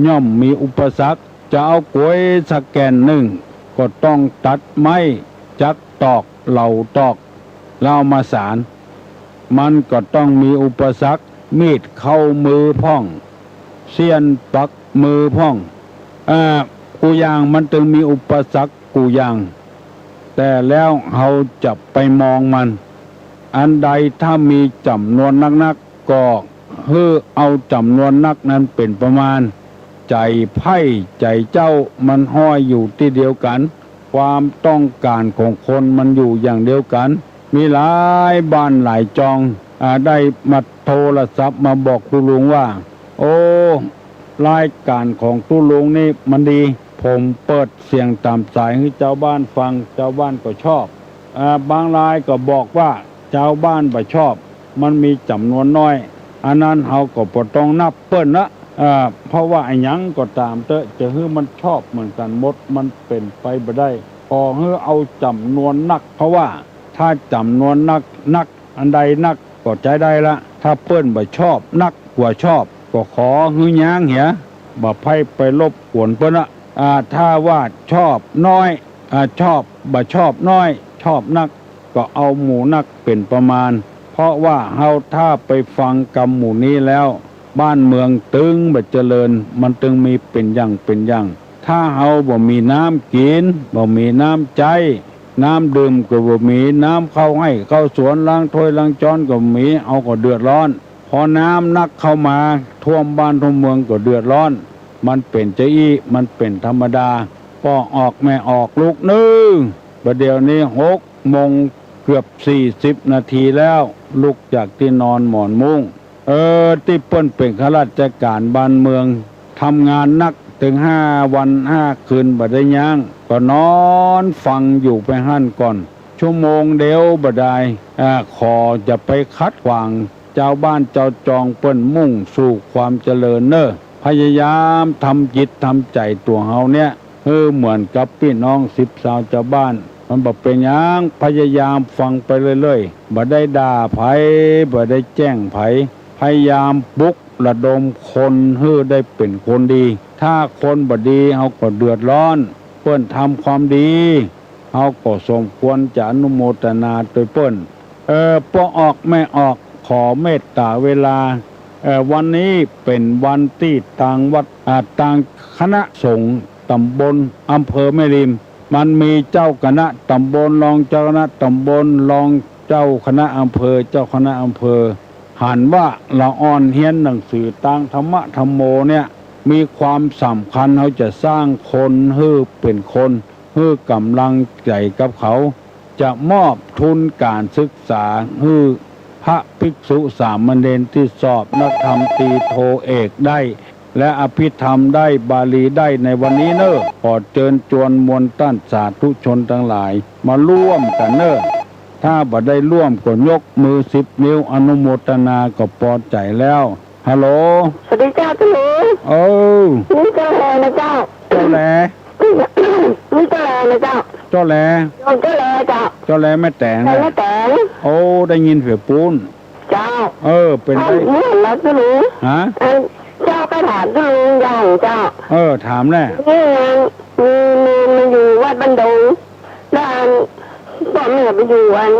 ย่อมมีอุปสรรค จะเอาก๋วยสักแก่นนึ่ง ก็ต้องตัดไม้จั๊กตอก เหลาตอก แล้วเอามาสาน มันก็ต้องมีอุปสรรค มีดเข้ามือพ่อง เสี้ยนปักมือพ่อง อ่า กู้อย่างมันตึงมีอุปสรรคกู้อย่าง แต่แล้วเฮาจะไปมองมัน อันใดถ้ามีจ๋ำนวนนักๆ ก็หื้อเอาจ๋ำนวนนักนั้นเป๋นประมาณ ใจ๋ใผใจ๋เจ้ามันห้อยอยู่ตี้เดียวกั๋น ความต้องก๋านของคนมันอยู่อย่างเดียวกั๋น มีหลายบ้านหลายจอง อ่า ได้มาโทรศัพท์มาบอกตุ๊ลุงว่า โอ้ รายก๋านของตุ๊ลุงนี่มันดี ผมเปิดเสียงต๋ามสายหื้อจาวบ้านฟัง จาวบ้านก็ชอบ อ่า บางรายก็บอกว่าจาวบ้านบ่ชอบ มันมีจ๋ำนวนน้อย อันนั้นเฮาก็บ่ต้องนับเปิ้นละ อ่า เพราะว่าอะหยังก็ต๋ามเต๊อะ จะหื้อมันชอบเหมือนกั๋นหมด มันเป๋นไปบ่ได้ ขอหื้อเอาจ๋ำนวนนัก เพราะว่าถ้าจ๋ำนวนนักนัก อันใดนักก็ใจ๊ได้ละ ถ้าเปิ้นบ่ชอบนักกว่าชอบ ก็ขอหื้อย้างเหีย บ่ใค่ไปรบกวนเปิ้นอะ อ่า ถ้าว่าชอบน้อย อ่า ชอบ บ่ชอบน้อย ชอบนัก ก็เอาหมู่นักเป๋นประมาณ เพราะว่าเฮาถ้าไปฟังกำหมู่นี้แล้ว บ้านเมืองตึงบ่เจริญ มันตึงมีเป๋นอย่างเป๋นอย่าง ถ้าเฮาบ่มีน้ำกิ๋น บ่มีน้ำใจ๊ น้ำดื่มก็บ่มี น้ำเข้าไฮ่เข้าสวน ล้างถ้วยล้างจ๊อนก็บ่มี เฮาก็เดือดร้อน พอน้ำนักเข้ามาท่วมบ้านท่วมเมืองก็เดือดร้อน มันเป๋นจาอี้ มันเป๋นธรรมดา ป้อออกแม่ออกลุกเน่อ บ่าเดี่ยวนี้หกโมงเกือบสี่สิบนาทีแล้ว ลุกจากตี้นอนหมอนมุ้ง เออ ตี้เปิ้นเป๋นข้าราชก๋านบ้านเมือง ทำงานหนักเถิงห้าวันห้าคืนบ่ได้ยั้ง ก็นอนฟังอยู่ไปหั้นก่อน ชั่วโมงเดียวบ่ดาย อ่า ขอจะไปขัดขวางจาวบ้านจาวจองเปิ้นมุ่งสู่ความเจริญเน่อ พยายามทำจิตทำใจ๋ตั๋วเฮาเนี่ย หื้อเหมือนกับปี้น้องสิบซาวจาวบ้าน มันบ่เป๋นหยัง พยายามฟังไปเรื่อยๆ บ่ได้ด่าใผ บ่ได้แจ้งใผ พยายามปลุกระดมคนหื้อได้เป๋นคนดี ถ้าคนบ่ดีเฮาก็เดือดร้อน เปิ้นทำความดี เฮาก็สมควรจะอนุโมทนาตวยเปิ้น เออ ป้อออกแม่ออก ขอเมตต๋าเวลา เออ วันนี้เป๋นวันตี้ตางวัด อ่า ตางคณะสงฆ์ต๋ำบล อำเภอแม่ริม มันมีเจ้าคณะต๋ำบล รองเจ้าคณะต๋ำบล รองเจ้าคณะอำเภอ เจ้าคณะอำเภอ หันว่าละอ่อนเฮียนหนังสือตางธรรมะธัมโมเนี่ย มีความสำคัญ เฮาจะสร้างคนหื้อเป๋นคน หื้อก๋ำลังใจ๋กับเขา จะมอบทุนก๋านศึกษาหื้อพระภิกษุสามเณรตี้สอบนักธรรมตรีโทเอกได้ และอภิธรรมได้ บาลีได้ในวันนี้เน่อ ขอเจิญจวนมวลต้านสาธุชนตังหลาย มาร่วมกั๋นเน่อ ถ้าบ่ได้ร่วมก็ยกมือสิบนิ้วอนุโมทนาก็ปอใจ๋แล้ว ฮัลโหล สวัสดีเจ้า เจ้าหลวง เออ นี่เจ้าแลนะเจ้า เจ้าแล นี่เจ้าแลนะเจ้า เจ้าแล โยมเจ้าแลเจ้า เจ้าแลแม่แต๋ง เจ้าแลแม่แต๋ง โอ้ ได้ยินเสียงปู๊น เจ้า เออ เป๋นไง เอ้า เมื่อแล้วเจ้าหลวง ฮะ เอ้ย เจ้าก็ถามเจ้าหลวงอย่างเจ้า เออ ถามแหละ นี่ไง มีเณรมาอยู่วัดบ้านดง แล้วอัน ป้อแม่ไปอยู่อัน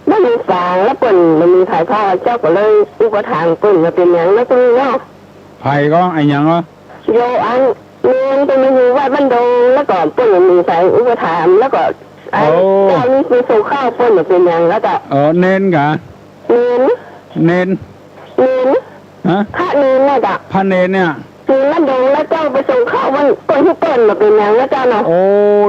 บ้านหนองฝาง แล้วเปิ้นบ่มีใผเฝ้า เจ้าก็เลยอุปถัมภ์เปิ้น บ่าเป๋นหยังเนาะเจ้าหลวงเนาะ ใผก็ อะหยังเหรอ โยมอัน เณรเปิ้นมาอยู่วัดบ้านดง แล้วก็เปิ้นบ่มีใผอุปถัมภ์ แล้วก็อัน โอ้ เจ้านี่ไปส่งข้าวเปิ้น บ่าเป๋นหยังแล้วก็ เออ เณรกา เณร เณร เณร ฮะ พระเณรน่ะเจ้า พระเณรเนี่ย เณรบ้านดง แล้วเจ้าไปส่งข้าวมัน เปิ้นหื้อเปิ้น บ่าเป๋นหยังนะเจ้าเนาะ โอ้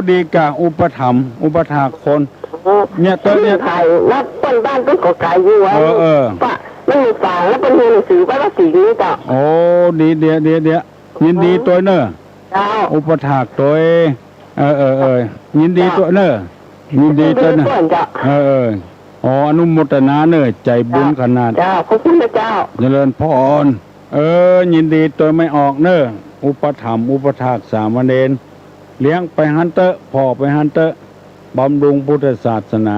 ดีกา อุปถัมภ์ อุปถากคน โอ้ เนี่ย เปิ้นเนี่ย ไผแล้วเปิ้นบ้านเปิ้นก็ไก๋อยู่อะ เออ เออ ป้อมันมีฝางแล้วเปิ้นเรียนหนังสือป้อละสิงห์นี่เจ้า โอ้ ดี เดี๋ยว เดี๋ยว เดี๋ยว ยินดีตวยเน่อ เจ้า อุปถากตวย เออ เออ เออ ยินดีตวยเน่อ ยินดีตวยเน่อ ยินดีตวยเจ้า เออ เออ อ๋อ อนุโมทนาเน่อ ใจ๋บุญขนาด เจ้า ขอบคุณนะเจ้า เจริญพร เออ ยินดีตวยแม่ออกเน่อ อุปถัมภ์อุปถากสามเณร เลี้ยงไปหั้นเต๊อะ ผ่อไปหั้นเต๊อะ บำรุงพุทธศาสนา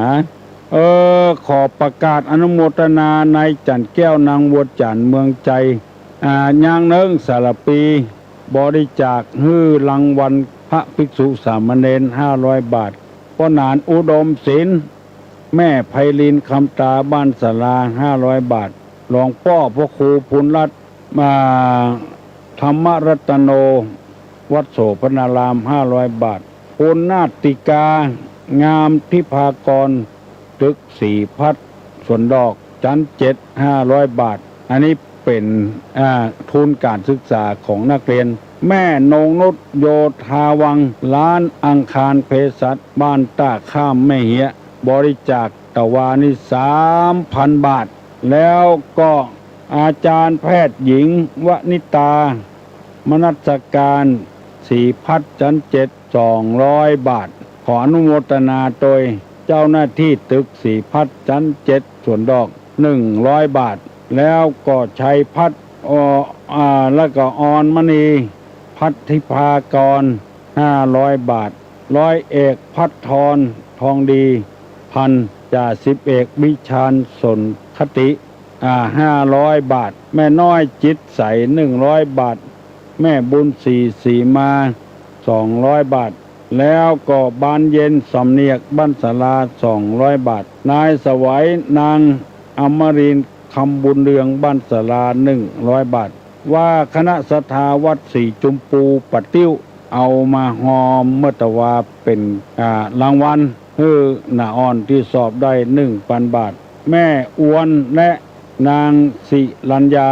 เออ ขอประกาศอนุโมทนานายจันทร์แก้ว นางบัวจันทร์ เมืองไชย อ่า ยางเนิ้ง สารภี บริจาคหื้อรางวัลพระภิกษุสามเณรห้าร้อยบาท ป้อหนานอุดมศิลป์ แม่ไพลิน คำตา บ้านศาลา ห้าร้อยบาท หลวงป้อพระครูภูลรัตน์ อ่า ธรรมรัตโน วัดโสภณาราม ห้าร้อยบาท คุณนาติกา งามทิพากร ตึกศรีพัฒน์สวนดอก ชั้นเจ็ด ห้าร้อยบาท อันนี้เป๋น อ่า ทุนการศึกษาของนักเรียน แม่นงนุช โยธาวัง ร้านอังคารเภสัช บ้านต้าข้ามแม่เฮียะ บริจาคตะวานี้ สามพันบาท แล้วก็อาจารย์แพทย์หญิง วนิตา มนัสการ ศรีพัฒน์ ชั้นเจ็ด สองร้อยบาท ขออนุโมทนาโดยเจ้าหน้าที่ตึกศรีพัฒน์ ชั้นเจ็ด สวนดอก หนึ่งร้อยบาท แล้วก็ชัยพัฒน์ อ- อ่า แล้วก็ออนมณี พัทธิพากร ห้าร้อยบาท ร้อยเอกพัฒทร ทองดีพันธ์ จ่าสิบเอกวิชาญ สนคติ อ่า ห้าร้อยบาท แม่น้อยจิตใส หนึ่งร้อยบาท แม่บุญศรี ศรีมา สองร้อยบาท แล้วก็บานเย็น สำเนียก บ้านศาลา สองร้อยบาท นายสวัย นางอมรินทร์ คำบุญเรือง บ้านศาลา หนึ่งร้อยบาท ว่าคณะศรัทธาวัดศรีจุมปู ป่าติ้ว เอามาฮอมเมื่อตะวาเป๋น อ่า รางวัล หื้อหน้าอ่อนตี้สอบได้ หนึ่งปันบาท แม่อวน และนางสิรัญญา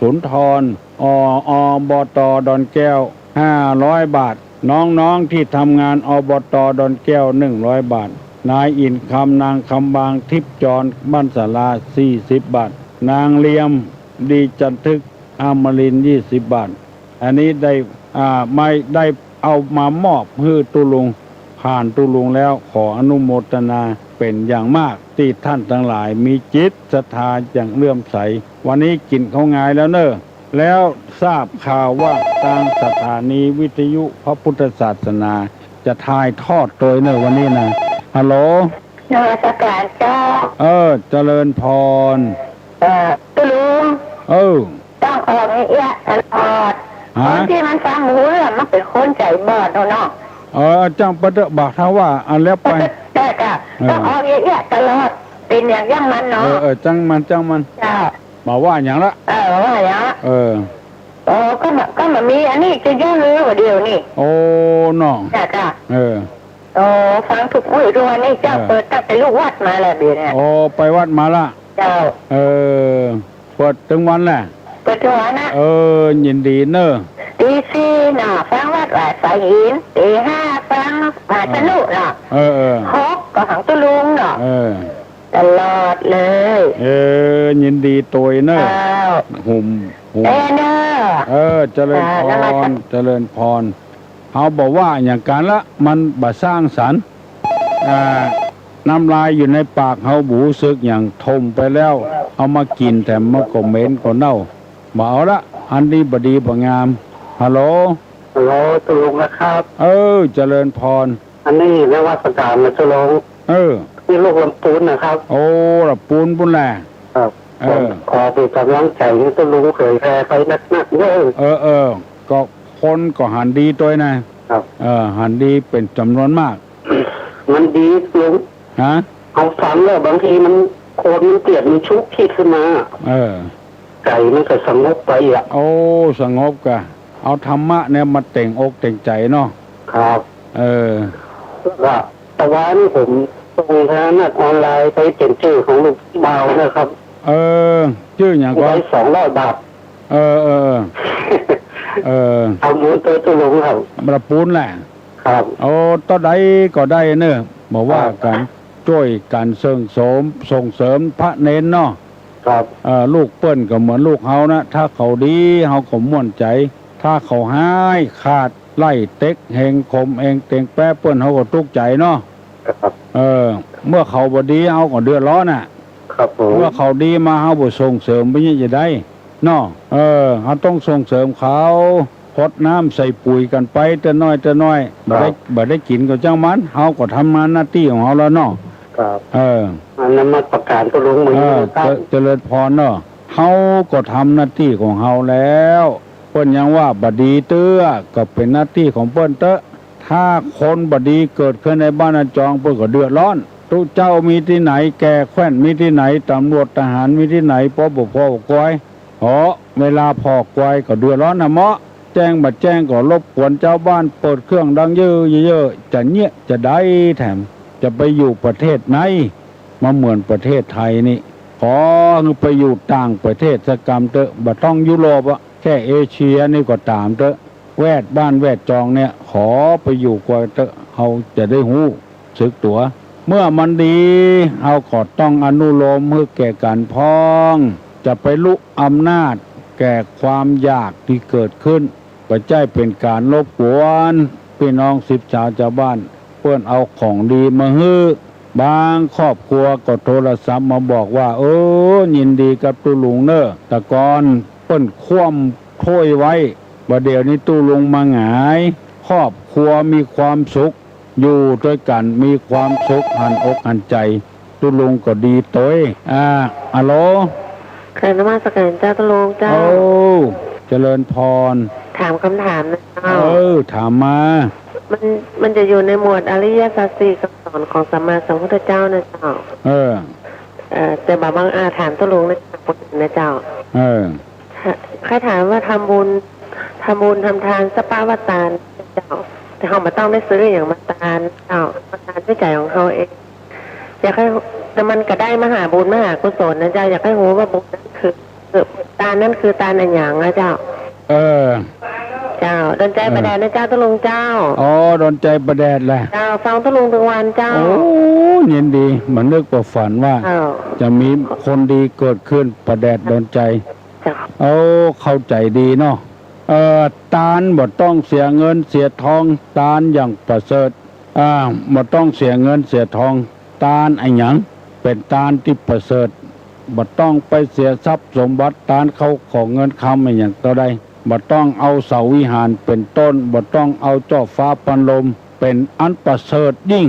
สุนทร อ อ บต ดอนแก้ว ห้าร้อยบาท น้องๆ ตี้ทำงาน อบต ดอนแก้ว หนึ่งร้อยบาท นายอินคำ นางคำบาง ทิพย์จร บ้านศาลา สี่สิบบาท นางเลียม ดีจันทึก อมรินทร์ ยี่สิบบาท อันนี้ได้ อ่า ไม่ได้เอามามอบหื้อตุ๊ลุง ผ่านตุ๊ลุงแล้ว ขออนุโมทนาเป๋นอย่างมาก ตี้ท่านตังหลายมีจิตศรัทธาอย่างเลื่อมใส วันนี้กิ๋นข้าวงายแล้วเน่อ แล้วทราบข่าวว่าตางสถานีวิทยุพระพุทธศาสนาจะถ่ายทอดโตยเน่อวันนี้นะ ฮัลโหล นมัสการเจ้า เออ เจริญพร เออ ตุ๊ลุง เออ ต้องออกเอี้ยะตลอด ฮะ คนตี้มันฟังบ่ฮู้เรื่องมันเป๋นคนใจ๋บอดเนาะ เออ จ้างเปิ้นเต๊อะ บ่าถ้าว่าอันแล้วไป ได้ค่ะ เออ ต้องออกเอี้ยะตลอด เป๋นอย่าง อย่างมันเนาะ เออ เออ จ้างมัน จ้างมัน เจ้า บ่าว่าหยังละ เออ บ่าว่าหยังละ เออ โอ้ ก็บ่า ก็บ่ามีอันนี้จะอยู่หรือว่าเดี๋ยวนี้ โอ้ เนาะ จ้ะ จ้ะ เออ โอ้ ฟังกู้มื้อกู้วันนี้เจ้า เออ เปิดตั้งแต่ลูกวัดมาแล้วเดี๋ยวนี้ โอ้ ไปวัดมาละ เจ้า เออ เปิดตึงวันแหละ เปิดตึงวันนะ เออ ยินดีเน่อ ตีสี่เนาะ ฟังวัดวาสายหิน ตีห้าฟังมหาสนุเนาะ เออ เออ หกก็หังตุ๊ลุงเนาะ เออ ตลอดเลย เออ ยินดีโตยเน่อ เจ้า หุ่ม หุ่ม เออ เน่อ เออ เจริญพร อ่า นมัสการ เจริญพร เฮาบ่าว่าหยังกั๋นละ มันบ่าสร้างสรรค์ อ่า น้ำลายอยู่ในปากเฮาบ่ฮู้สึกหยัง ถมไปแล้ว เอามากิ๋นแถมมันก็เหม็นก็เน่า บ่เอาละ อันนี้บ่ดีบ่งาม ฮัลโหล ฮัลโหล ตุ๊ลุงนะครับ เออ เจริญพร อันนี้นมัสการนะตุ๊ลุง เออ นี่ลูกลำปูนนะครับ โอ้ ลำปูนปู้นแหละ ครับ เออ ผมขอเป๋นก๋ำลังใจ๋หื้อตุ๊ลุงเผยแผ่ไปนักๆ เน่อ เออ เออ ก็คนก็หันดีโตยนะ ครับ เออ หันดีเป๋นจ๋ำนวนมาก มันดีลุง ฮะ เฮาฟังแล้วบางทีมัน คนมันเกลียดมันชุกคิดขึ้นมา เออ ใจ๋มันก็สงบไปอะ โอ้ สงบกะ เอาธรรมะเนี่ยมาเต่งอกเต่งใจ๋เนาะ ครับ เออ ก็ตะวานี้ผมส่งทางนัดออนไลน์ไปเป๋นจื้อของลูกบ่าวนะครับ เออ จื้อหยังก่อ ได้สองร้อยบาท เออ เออ เออ เอาบุญโตยตุ๊ลุงครับ บ่าปูนแหละ ครับ โอ้ เต้าใดก็ได้เน่อ บ่าว่ากั๋น ครับ จ้วยกั๋นเสริมสม ส่งเสริมพระเณรเนาะ ครับ เอ่อ ลูกเปิ้นก็เหมือนลูกเฮานะ ถ้าเขาดี เฮาก็ม่วนใจ๋ ถ้าเขาฮ้าย ขาด ไล่เต็ก เหง ข่มเหง เต็งแป๊เปิ้น เฮาก็ตุ๊กใจ๋เนาะ ครับ เออ เมื่อเขาบ่ดี เฮาก็เดือดร้อนน่ะ ครับผม เมื่อเขาดีมา เฮาบ่ส่งเสริม เปิ้นจะได้ เนาะ เออ เฮาต้องส่งเสริมเขา ฮดน้ำใส่ปุ๋ยกั๋นไปเตื้อน้อยเตื้อน้อย บ่ได้ ครับ บ่ได้กิ๋นก็จ้างมัน เฮาก็ทำงานหน้าตี้ของเฮาแล้วเนาะ ครับ เออ อันนั้นมาประกาศก็ลงมือ เออ ครับ เจ เจริญพรเนาะ เฮาก็ทำหน้าตี้ของเฮาแล้ว เปิ้นยังว่าบ่ดีเตื้อ ก็เป๋นหน้าตี้ของเปิ้นเต๊อะ ถ้าคนบ่ดีเกิดขึ้นในบ้านในจอง เปิ้นก็เดือดร้อน ตุ๊เจ้ามีตี้ไหน แก่แคว่นมีตี้ไหน ตำรวจทหารมีตี้ไหน ป ป ภ กอย เหาะ เวลาผ่อกอยก็เดือดร้อนนะเมาะ แจ้งบ่แจ้งก็รบกวนจาวบ้าน เปิดเครื่องดังเย้อๆ จะเยียะจะใดแถม จะไปอยู่ประเทศไหน มาเหมือนประเทศไทยนี่ ขอหื้อไปอยู่ต่างประเทศสักกำเต๊อะ บ่ต้องยุโรปอะ แค่เอเชียนี่ก็ต๋ามเต๊อะ แวดบ้านแวดจองเนี่ย ขอไปอยู่กว่าเต๊อะ เฮาจะได้ฮู้ สึกตั๋ว เมื่อมันดี เฮาก็ต้องอนุโลมหื้อแก่กั๋นพ่อง จะไปลุอำนาจแก่ความอยากตี้เกิดขึ้น บ่ใจ้เป๋นก๋านรบกวนปี้น้องสิบสาวจาวบ้าน เปิ้นเอาของดีมาหื้อ บางครอบครัวก็โทรศัพท์มาบอกว่า เออ ยินดีกับตุ๊ลุงเน่อ แต่ก่อนเปิ้นคว่ำถ้วยไว้ บ่าเดี่ยวนี้ตุ๊ลุงมาหงาย ครอบครัวมีความสุข อยู่ตวยกั๋นมีความสุข หันอกหันใจ๋ ตุ๊ลุงก็ดีตวย อ่า ฮัลโหล ค่ะ นมัสการเจ้าตุ๊ลุงเจ้า โอ้ เจริญพร ถามกำถามนะเจ้า เออ ถามมา มัน มันจะอยู่ในหมวดอริยสัจสี่คำสอนของสัมมาสัมพุทธเจ้านะเจ้า เออ เอ่อ แต่บ่าบังอาจถามตุ๊ลุงนะเจ้า นะเจ้า เออ ใครถามว่าทำบุญ ทำบุญทำตาน สปะวตารนะเจ้า แต่เฮาบ่ต้องได้ซื้ออะหยังมาตานเจ้า มาตานด้วยใจ๋ของเฮาเอง อยากหื้อ แต่มันก็ได้มหาบุญมหากุศลนะเจ้า อยากหื้อฮู้ว่าบุญนั้นคือ คือตานนั้นคือตานอะหยังนะเจ้า เออ เจ้า ดลใจ๋ เออ ประแดดนะเจ้า ตุ๊ลุงเจ้า อ๋อ ดลใจ๋ประแดดแหละ เจ้า ฟังตุ๊ลุงตึงวันเจ้า โอ้ เย็นดี บ่นึกบ่ฝันว่า เจ้า จะมีคนดีเกิดขึ้น ประแดดดลใจ๋ เจ้า โอ้ เข้าใจ๋ดีเนาะ เออ ตานบ่ต้องเสียเงินเสียทอง ตานอย่างประเสริฐ อ่า บ่ต้องเสียเงินเสียทอง ตานอะหยัง เป๋นตานตี้ประเสริฐ บ่ต้องไปเสียทรัพย์สมบัติ ตานเข้าของเงินคำอะหยังเต้าใด บ่ต้องเอาเสาวิหารเป๋นต้น บ่ต้องเอาจ้อฟ้าปันลม เป๋นอันประเสริฐยิ่ง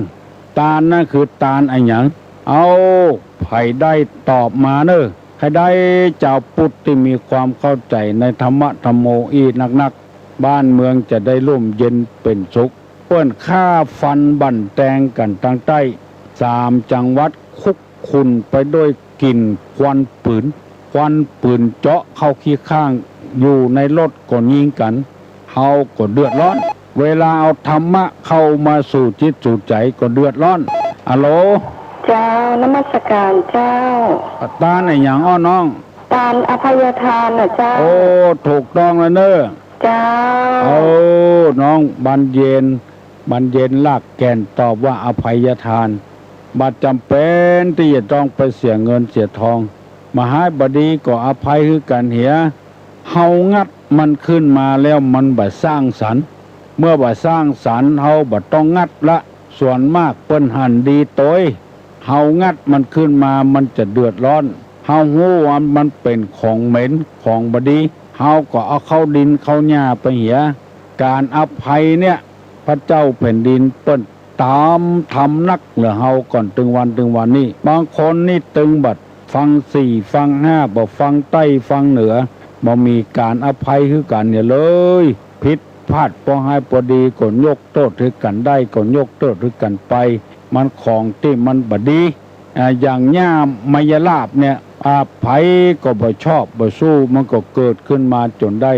ตานนั้นคือตานอะหยัง เอ้า ใผได้ตอบมาเน่อ ใผได้จาวพุทธตี้มีความเข้าใจ๋ในธรรมะธัมโมอี้นักๆ บ้านเมืองจะได้ร่มเย็นเป๋นสุข เปิ้นฆ่าฟันบั่นแตงกั๋นตางใต้ สามจังหวัดคุกคุ่นไปด้วยกลิ่นควันปืน ควันปืนเจาะเข้าขี้ข้าง อยู่ในรถก็ยิงกั๋น เฮาก็เดือดร้อน เวลาเอาธรรมะเข้ามาสู่จิตสู่ใจ๋ก็เดือดร้อน อะโหล เจ้า นมัสก๋านเจ้า ตานอะหยังอ้อน้อง ตานอภัยทานน่ะเจ้า โอ้ ถูกต้องแล้วเน่อ เจ้า โอ้ น้องบรรเย็น บรรเย็นรากแก่นตอบว่าอภัยทาน บ่จ๋ำเป๋นตี้จะต้องไปเสียเงินเสียทอง บ่าฮ้ายบ่าดีก็อภัยหื้อกั๋นเหีย เฮางัดมันขึ้นมาแล้วมันบ่สร้างสรรค์ เมื่อบ่สร้างสรรค์เฮาบ่ต้องงัดละ ส่วนมากเปิ้นหันดีตวย เฮางัดมันขึ้นมามันจะเดือดร้อน เฮาฮู้ว่ามันเป๋นของเหม็น ของบ่ดี เฮาก็เอาเข้าดินเข้าหญ้าไปเหีย ก๋านอภัยเนี่ย พระเจ้าแผ่นดินเปิ้นต๋ามทำนักเหลือเฮาก่อนตึงวันตึงวันนี้ บางคนนี่ตึงบ่ฟังสี่ฟังห้า บ่ฟังใต้ฟังเหนือ บ่มีก๋านอภัยหื้อกั๋นเหียเลย ผิดพลาดปอฮ้ายปอดีก็ยกโต้ษหื้อกั๋นได้ก็ยกโต้ษหื้อกั๋นไป มันของตี้มันบ่ดี อ่า อย่างหญ้าไมยราบเนี่ย อ่า ใผก็บ่ชอบบ่สู้ มันก็เกิดขึ้นมาจ๋นได้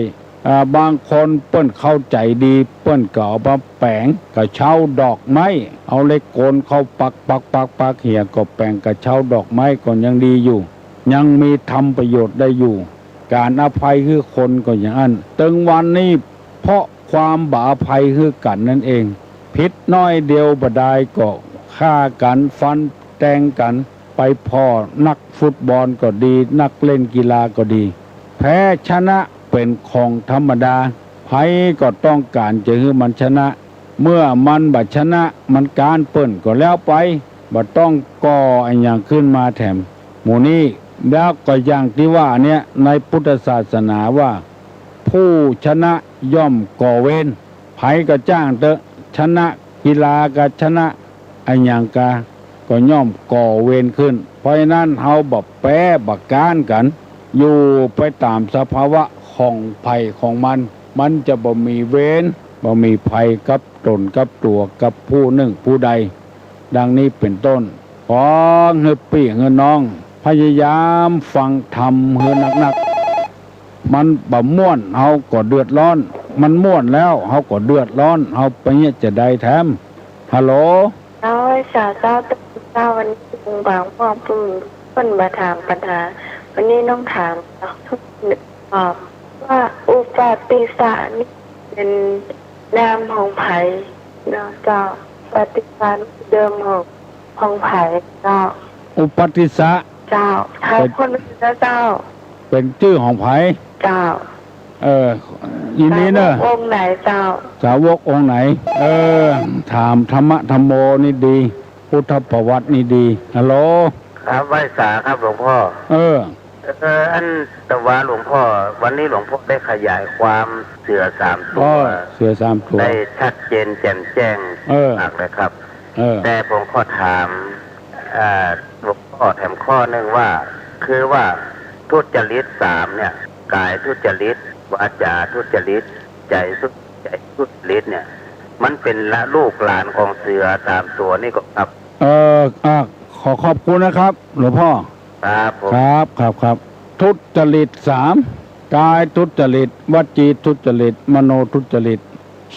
อ่า บางคนเปิ้นเข้าใจ๋ดี เปิ้นก็เอามาแป๋งกระเช้าดอกไม้ เอาเหล็กกลเข้าปักปักปักปักเหีย ก็แป๋งกระเช้าดอกไม้ก็ยังดีอยู่ ยังมีทำประโยชน์ได้อยู่ ก๋านอภัยหื้อคนก็อย่างอั้น ตึงวันนี้เพราะความบ่อภัยหื้อกั๋นนั้นเอง ผิดน้อยเดียวบ่ดายก็ฆ่ากั๋น ฟันแตงกั๋น ไปผ่อนักฟุตบอลก็ดี นักเล่นกีฬาก็ดี แพ้ชนะเป๋นของธรรมดา ใผก็ต้องก๋านจะหื้อมันชนะ เมื่อมันบ่ชนะ มันก๊านเปิ้นก็แล้วไป บ่ต้องก่ออะหยังขึ้นมาแถม หมู่นี้ แล้วก็อย่างตี้ว่าเนี่ย ในพุทธศาสนาว่า ผู้ชนะย่อมก่อเวร ใผก็จ้างเต๊อะ ชนะกีฬาก็ชนะอะหยังก็ ก็ย่อมก่อเวรขึ้น เพราะฉะนั้นเฮาบ่แป๊บ่ก๊านกั๋น อยู่ไปต๋ามสภาวะของใผของมัน มันจะบ่มีเวร บ่มีภัยกับต๋นกับตั๋วกับผู้นึ่งผู้ใด ดังนี้เป๋นต้น ขอหื้อปี้หื้อน้อง พยายามฟังธรรมหื้อนักๆ มันบ่ม่วนเฮาก็เดือดร้อน มันม่วนแล้วเฮาก็เดือดร้อน เฮาไปเยียะจะใดแถม ฮัลโหล เจ้า ไหว้สาเจ้า เจ้า วันนี้ลุงบางม่วงเปิ้น เปิ้นมาถามปัญหา วันนี้น้องถาม ตอบว่าอุปาติสสะนี่เป๋นนามของใผเนาะเจ้า อุปาติสสะนี่เดิมของ ของใผเจ้า อุปาติสสะ เจ้า ถามคนอื่นนะเจ้า เป๋นจื้อของใผ เจ้า เออ ยินดีเน่อ สาวกองค์ไหนเจ้า สาวกองค์ไหน เออ ถามธรรมะธัมโมนี่ดี พุทธประวัตินี่ดี ฮัลโหล ครับ ไหว้สาครับหลวงพ่อ เออ เออ อันแต่ว่าหลวงพ่อ วันนี้หลวงพ่อได้ขยายความเสือสามตัว อ๋อ เสือสามตัว ได้ชัดเจนแจ่มแจ้ง เออ มากเลยครับ เออ แต่ผมขอถาม อ่า หลวงพ่อแถมข้อนึ่งว่า คือว่าทุจริตสามเนี่ย กายทุจริต วาจาทุจริต ใจ๋สุด ใจ๋สุดฤทธิ์เนี่ย มันเป๋นละลูกหลานของเสือสามตั๋วนี่ก่อครับ เอ่อ อ่ะ ขอขอบคุณนะครับ หลวงพ่อ ครับผม ครับ ครับ ครับ ทุจริตสาม กายทุจริต วจีทุจริต มโนทุจริต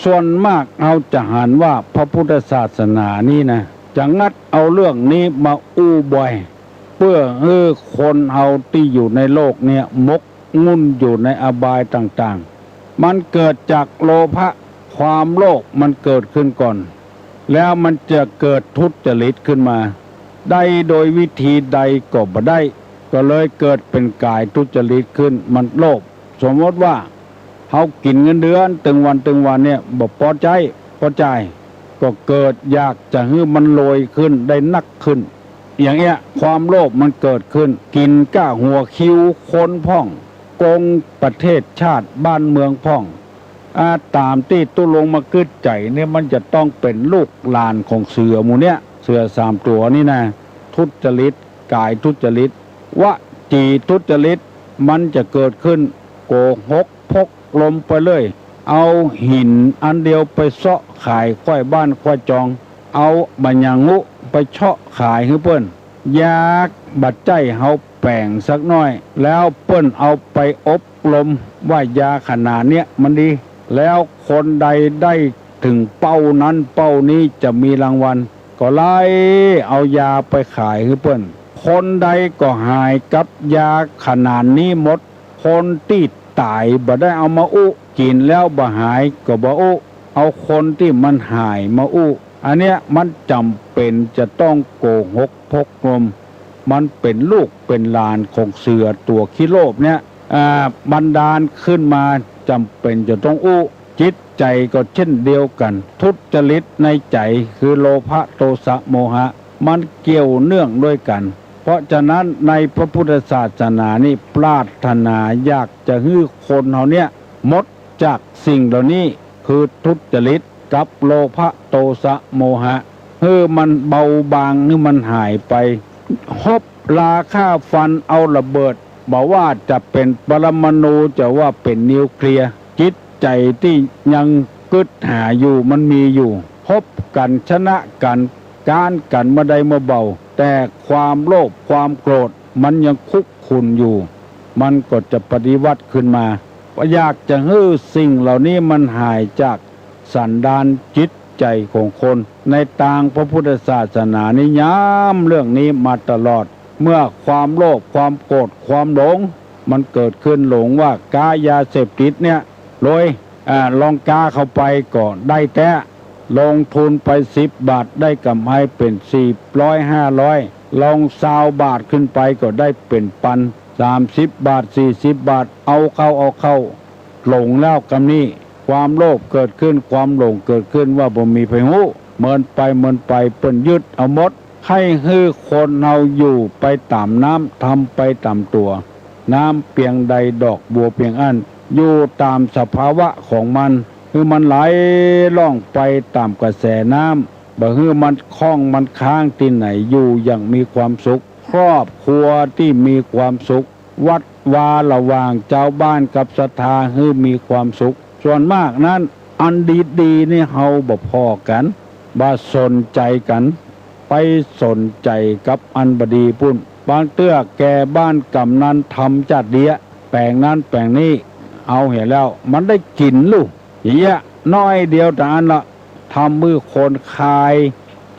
ส่วนมากเฮาจะหันว่าพระพุทธศาสนานี้นะ จะงัดเอาเรื่องนี้มาอู้บ่อย เปื้อหื้อคนเฮาตี้อยู่ในโลกเนี่ยหมกมุ่นอยู่ในอบายต่างๆ มันเกิดจากโลภะ ความโลภมันเกิดขึ้นก่อน แล้วมันจะเกิดทุจริตขึ้นมา ได้โดยวิธีใดก็บ่ได้ ก็เลยเกิดเป๋นกายทุจริตขึ้น มันโลภ สมมติว่า เฮากิ๋นเงินเดือนตึงวันตึงวันเนี่ย บ่ปอใจ๊ ปอจ่าย ก็เกิดอยากจะหื้อมันรวยขึ้นได้นักขึ้น อย่างเนี้ย ความโลภมันเกิดขึ้น กิ๋นก้าหัวคิวคนพ่อง โกงประเทศชาติบ้านเมืองพ่อง อ่า ต๋ามตี้ตุ๊ลุงมากึ๊ดใจ๋เนี่ย มันจะต้องเป๋นลูกหลานของเสือหมู่เนี้ย เสือสามตั๋วนี่นะ ทุจริต กายทุจริต วจีทุจริต มันจะเกิดขึ้น โกหกพกลมไปเรื่อย เอาหินอันเดียวไปเซาะขายใคว่บ้านใคว่จอง เอาบ่าหยังฮู้ไปเซาะขายหื้อเปิ้น ยาบ่ใจ้เฮาแป๋งสักหน้อย แล้วเปิ้นเอาไปอบรมว่ายาขนาดเนี้ยมันดี แล้วคนใดได้เถิงเป้านั้นเป้านี้จะมีรางวัล ก็ไล่เอายาไปขายหื้อเปิ้น คนใดก็หายกับยาขนาดนี้หมด คนตี้ต๋ายบ่ได้เอามาอู้ กิ๋นแล้วบ่หายก็บ่อู้ เอาคนตี้มันหายมาอู้ อันเนี้ยมันจ๋ำเป๋นจะต้องโกหกพกลม มันเป๋นลูกเป๋นหลานของเสือตั๋วขี้โลภเนี่ย อ่า บันดาลขึ้นมาจ๋ำเป๋นจะต้องอู้ จิตใจ๋ก็เช่นเดียวกั๋น ทุจริตในใจ๋คือโลภะ โตสะ โมหะ มันเกี่ยวเนื่องด้วยกั๋น เพราะฉะนั้นในพระพุทธศาสนานี่ปรารถนาอยากจะหื้อคนเฮาเนี่ยหมดจากสิ่งเหล่านี้ คือทุจริตกับโลภะ โตสะ โมหะ หื้อมันเบาบาง หื้อมันหายไป ฮบราฆ่าฟันเอาระเบิด บ่ว่าจะเป๋นปรมาณู จะว่าเป๋นนิวเคลียร์ จิตใจ๋ตี้ยังกึ๊ดหาอยู่มันมีอยู่ ฮบกั๋นชนะกั๋น ก๊านกั๋นเมื่อใดเมื่อเบา แต่ความโลภความโกรธมันยังคุกรุ่นอยู่ มันก็จะปฏิวัติขึ้นมา อยากจะหื้อสิ่งเหล่านี้มันหายจากสันดานจิตใจ๋ของคน ในตางพระพุทธศาสนานี่ย้ำเรื่องนี้มาตลอด เมื่อความโลภความโกรธความหลง มันเกิดขึ้นหลงว่าก๊ายาเสพติดเนี่ย รวย อ่า ลองก๊าเข้าไปก็ได้แต๊ ลงทุนไปสิบบาทได้ก๋ำไรเป๋นสี่ร้อยห้าร้อย ลองซาวบาทขึ้นไปก็ได้เป๋นปัน สามสิบบาท สี่สิบบาท เอาเข้าเอาเข้า หลงแล้วกำนี้ ความโลภเกิดขึ้น ความหลงเกิดขึ้นว่าบ่มีใผฮู้ เมินไปเมินไปเปิ้นยึดเอาหมด ใค่หื้อคนเฮาอยู่ไปต๋ามน้ำ ทำไปต๋ามตั๋ว น้ำเปียงใดดอกบัวเปียงอั้น อยู่ต๋ามสภาวะของมัน หื้อมันไหลล่องไปต๋ามกระแสน้ำ บ่หื้อมันข้องมันค้างตี้ไหน อยู่อย่างมีความสุข ครอบครัวตี้มีความสุข วัดวาระหว่างจาวบ้านกับศรัทธาหื้อมีความสุข ส่วนมากนั้น อันดีๆ นี่เฮาบ่ผ่อกั๋น บ่สนใจ๋กั๋น ไปสนใจ๋กับอันบ่ดีปุ้น บางเตื้อแก่บ้านก๋ำนันทำจ๊าดเดีย แป๋งนั้นแป๋งนี้ เอาเหียแล้ว มันได้กิ๋นลู่ เยียะ น้อยเดียวเต้าอั้นละ ทำหื้อคนคาย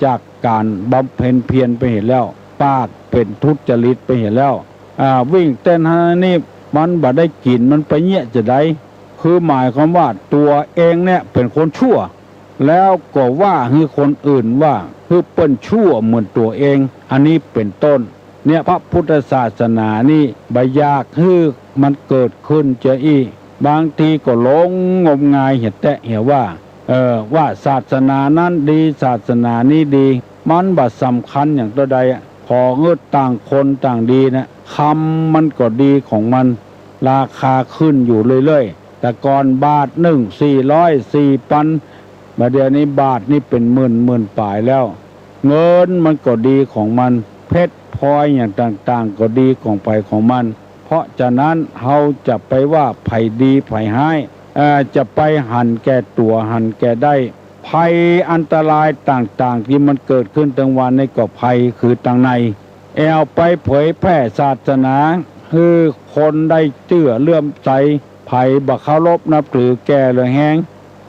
จากก๋านบำเพ็ญเพียรไปเหียแล้ว ปากเป๋นทุจริตไปเหียแล้ว อ่า วิ่งเต้นหั้นนี่ มันบ่ได้กิ๋น มันไปเยียะจาใด คือหมายความว่าตั๋วเองเนี่ยเป๋นคนชั่ว แล้วก็ว่าหื้อคนอื่นว่าหื้อเปิ้นชั่วเหมือนตั๋วเอง อันนี้เป๋นต้น เนี่ย พระพุทธศาสนานี่บ่อยากหื้อมันเกิดขึ้นจะอี้ บางทีก็หลงงมงายเหียแต๊เหียว่า เออ ว่าศาสนานั้นดี ศาสนานี้ดี มันบ่สำคัญหยังเต้าใดอะ ขอหื้อต่างคนต่างดีนะ คำมันก็ดีของมัน ราคาขึ้นอยู่เรื่อยๆ แต่ก่อนบาทนึ่งสี่ร้อย สี่ปัน บ่าเดี่ยวนี้บาทนี่เป๋นหมื่น หมื่นป๋ายแล้ว เงินมันก็ดีของมัน เพชรพลอยอย่างต่างๆ ก็ดีของใผของมัน เพราะฉะนั้นเฮาจะไปว่าใผดีใผฮ้าย เอ่อ จะไปหันแก่ตั๋ว หันแก่ได้ ภัยอันตรายต่างๆ ตี้มันเกิดขึ้นตึงวันนี้ก็ภัยคือตังใน แอ่วไปเผยแพร่ศาสนา หื้อคนได้เจื้อเลื่อมใส ใผบ่เคารพนับถือแก่เหลือแฮง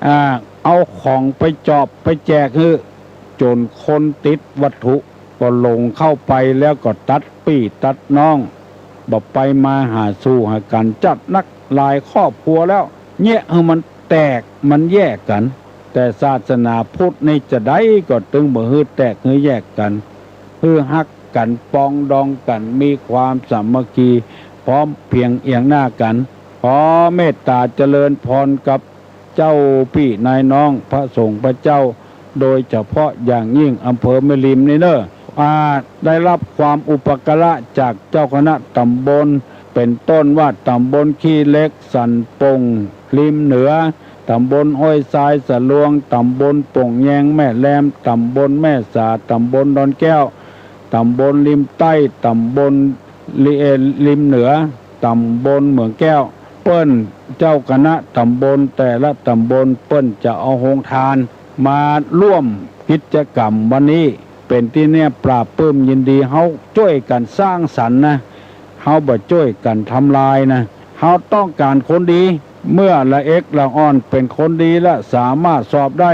อ่า เอาของไปจอบไปแจกหื้อ จ๋นคนติดวัตถุ ก็หลงเข้าไปแล้วก็ตัดปี้ตัดน้อง บ่ไปมาหาสู่หากั๋น จัดนักหลายครอบครัวแล้ว เยียะหื้อมันแตกมันแยกกั๋น แต่ศาสนาพุทธนี่จาใดก็ตึงบ่หื้อแตกหื้อแยกกั๋น หื้อฮักกั๋น ปองดองกั๋น มีความสามัคคี พร้อมเพียงเอียงหน้ากั๋น ขอเมตต๋าเจริญพรกับ เจ้าปี้นายน้อง พระสงฆ์พระเจ้า โดยเฉพาะอย่างยิ่งอำเภอแม่ริมนี่เน่อ อ่า ได้รับความอุปการะจากเจ้าคณะต๋ำบล เป๋นต้นว่าต๋ำบลขี้เหล็ก สันป่ง ริมเหนือ ต๋ำบลห้วยทรายสะลวง ต๋ำบลป่งแยงแม่แรม ต๋ำบลแม่สา ต๋ำบลดอนแก้ว ต๋ำบลริมใต้ ต๋ำบลริ เอ่อ ริมเหนือ ต๋ำบลเหมืองแก้ว เปิ้นเจ้าคณะต๋ำบลแต่ละต๋ำบลเปิ้นจะเอาโฮงทานมาร่วมกิจกรรมวันนี้ เป๋นตี้เน่าปลาบปลื้มยินดี เฮาจ้วยกั๋นสร้างสรรค์นะ เฮาบ่จ้วยกั๋นทำลายนะ เฮาต้องก๋านคนดี เมื่อละเอ็กละอ่อนเป๋นคนดีละสามารถสอบได้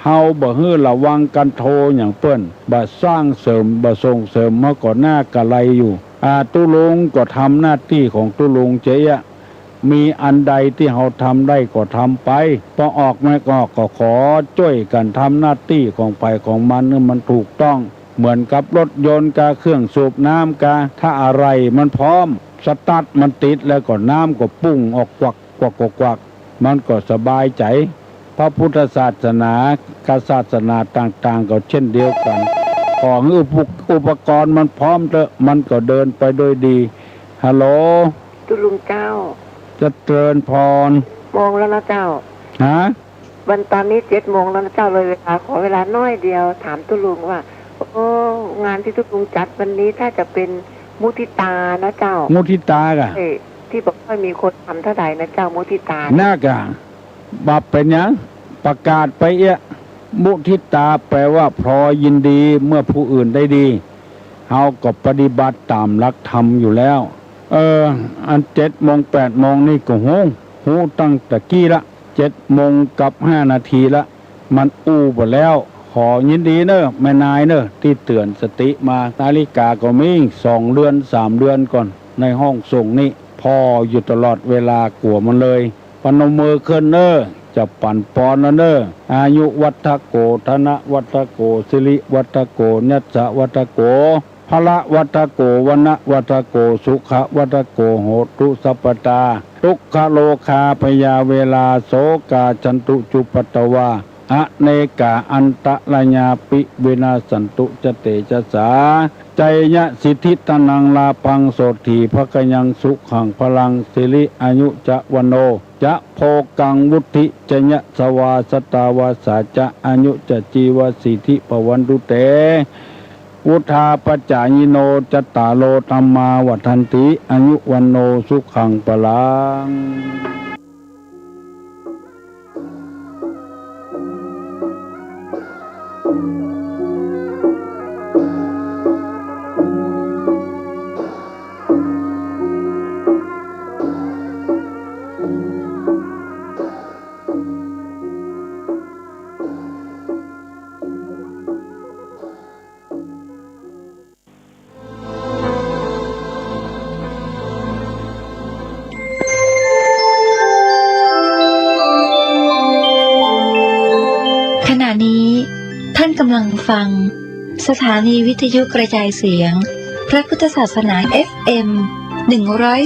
เฮาบ่หื้อระวังกั๋นโทหยังเปิ้น บ่สร้างเสริม บ่ส่งเสริม เฮาก็หน้ากะไรอยู่ อ่า ตุ๊ลุงก็ทำหน้าตี้ของตุ๊ลุงเจ๊ยะ มีอันใดตี้เฮาทำได้ก็ทำไป ปอออกไม่ออกก็ขอจ้วยกั๋นทำหน้าตี้ของใผของมันหื้อมันถูกต้อง เหมือนกับรถยนต์กา เครื่องสูบน้ำกา ถ้าอะไหล่มันพร้อม สตาร์ทมันติดแล้วก็น้ำก็ปุ้งออกกวัก กวัก กวัก กวัก มันก็สบายใจ๋ พระพุทธศาสนากับศาสนาต่างๆ ก็เช่นเดียวกั๋น ขอหื้ออุป อุปกรณ์มันพร้อมเต๊อะ มันก็เดินไปด้วยดี ฮัลโหล ตุ๊ลุงเจ้า เจริญพร โมงแล้วนะเจ้า ฮะ วันตอนนี้เจ็ดโมงแล้วนะเจ้า เลยเวลา ขอเวลาน้อยเดียว ถามตุ๊ลุงว่า โอ้ งานตี้ตุ๊ลุงจัดวันนี้ถ้าจะเป๋นมุทิตานะเจ้า มุทิตากะ เอ้ย ตี้บ่ค่อยมีคนทำเท่าใดนะเจ้า มุทิตา น่ากะ บ่เป๋นหยัง ประกาศไปเอี้ย มุทิตาแปลว่าพลอยยินดีเมื่อผู้อื่นได้ดี เฮาก็ปฏิบัติต๋ามหลักธรรมอยู่แล้ว เออ อันเจ็ดโมงแปดโมงนี่ก็ฮู้ ฮู้ตั้งแต่กี้ละ เจ็ดโมงกับห้านาทีละ มันอู้บ่แล้ว ขอยินดีเน่อ แม่นายเน่อ ตี้เตื๋อนสติมา นาฬิกาก็มีสองเดือนสามเดือนก่อน ในห้องส่งนี่ ผ่ออยู่ตลอดเวลา กั๋วมันเลย ปนมมือขึ้นเน่อ จะปั๋นปอนแล้วเน่อ อายุวัฒโก ธนวัฒโก สิริวัฒโก ยัสสะวัฒโก พละวัฒโก วรรณวัฒโก สุขวัฒโก โหตุสัพพตา ทุกขโรคาพยาเวรา โสกาฉันตุจุปัตตวา อเนกาอันตรายาปิวินาสสันตุ จะเตจสา ชัยยะสิทธิธนังลาภัง โสตถีภะคะยังสุขังพลัง สิริอายุจะวันโน จะโภคังวุฒิจะยะสวา สตาวาสาจะอายุจะจีวสิทธิภวันตุเต วุฒาปจายิโน จัตตาโรธัมมาวัฑฒันติ อายุวันโนสุขังพลัง ขณะนี้ท่านกำลังฟังสถานีวิทยุกระจายเสียงพระพุทธศาสนา เอฟเอ็ม หนึ่งร้อย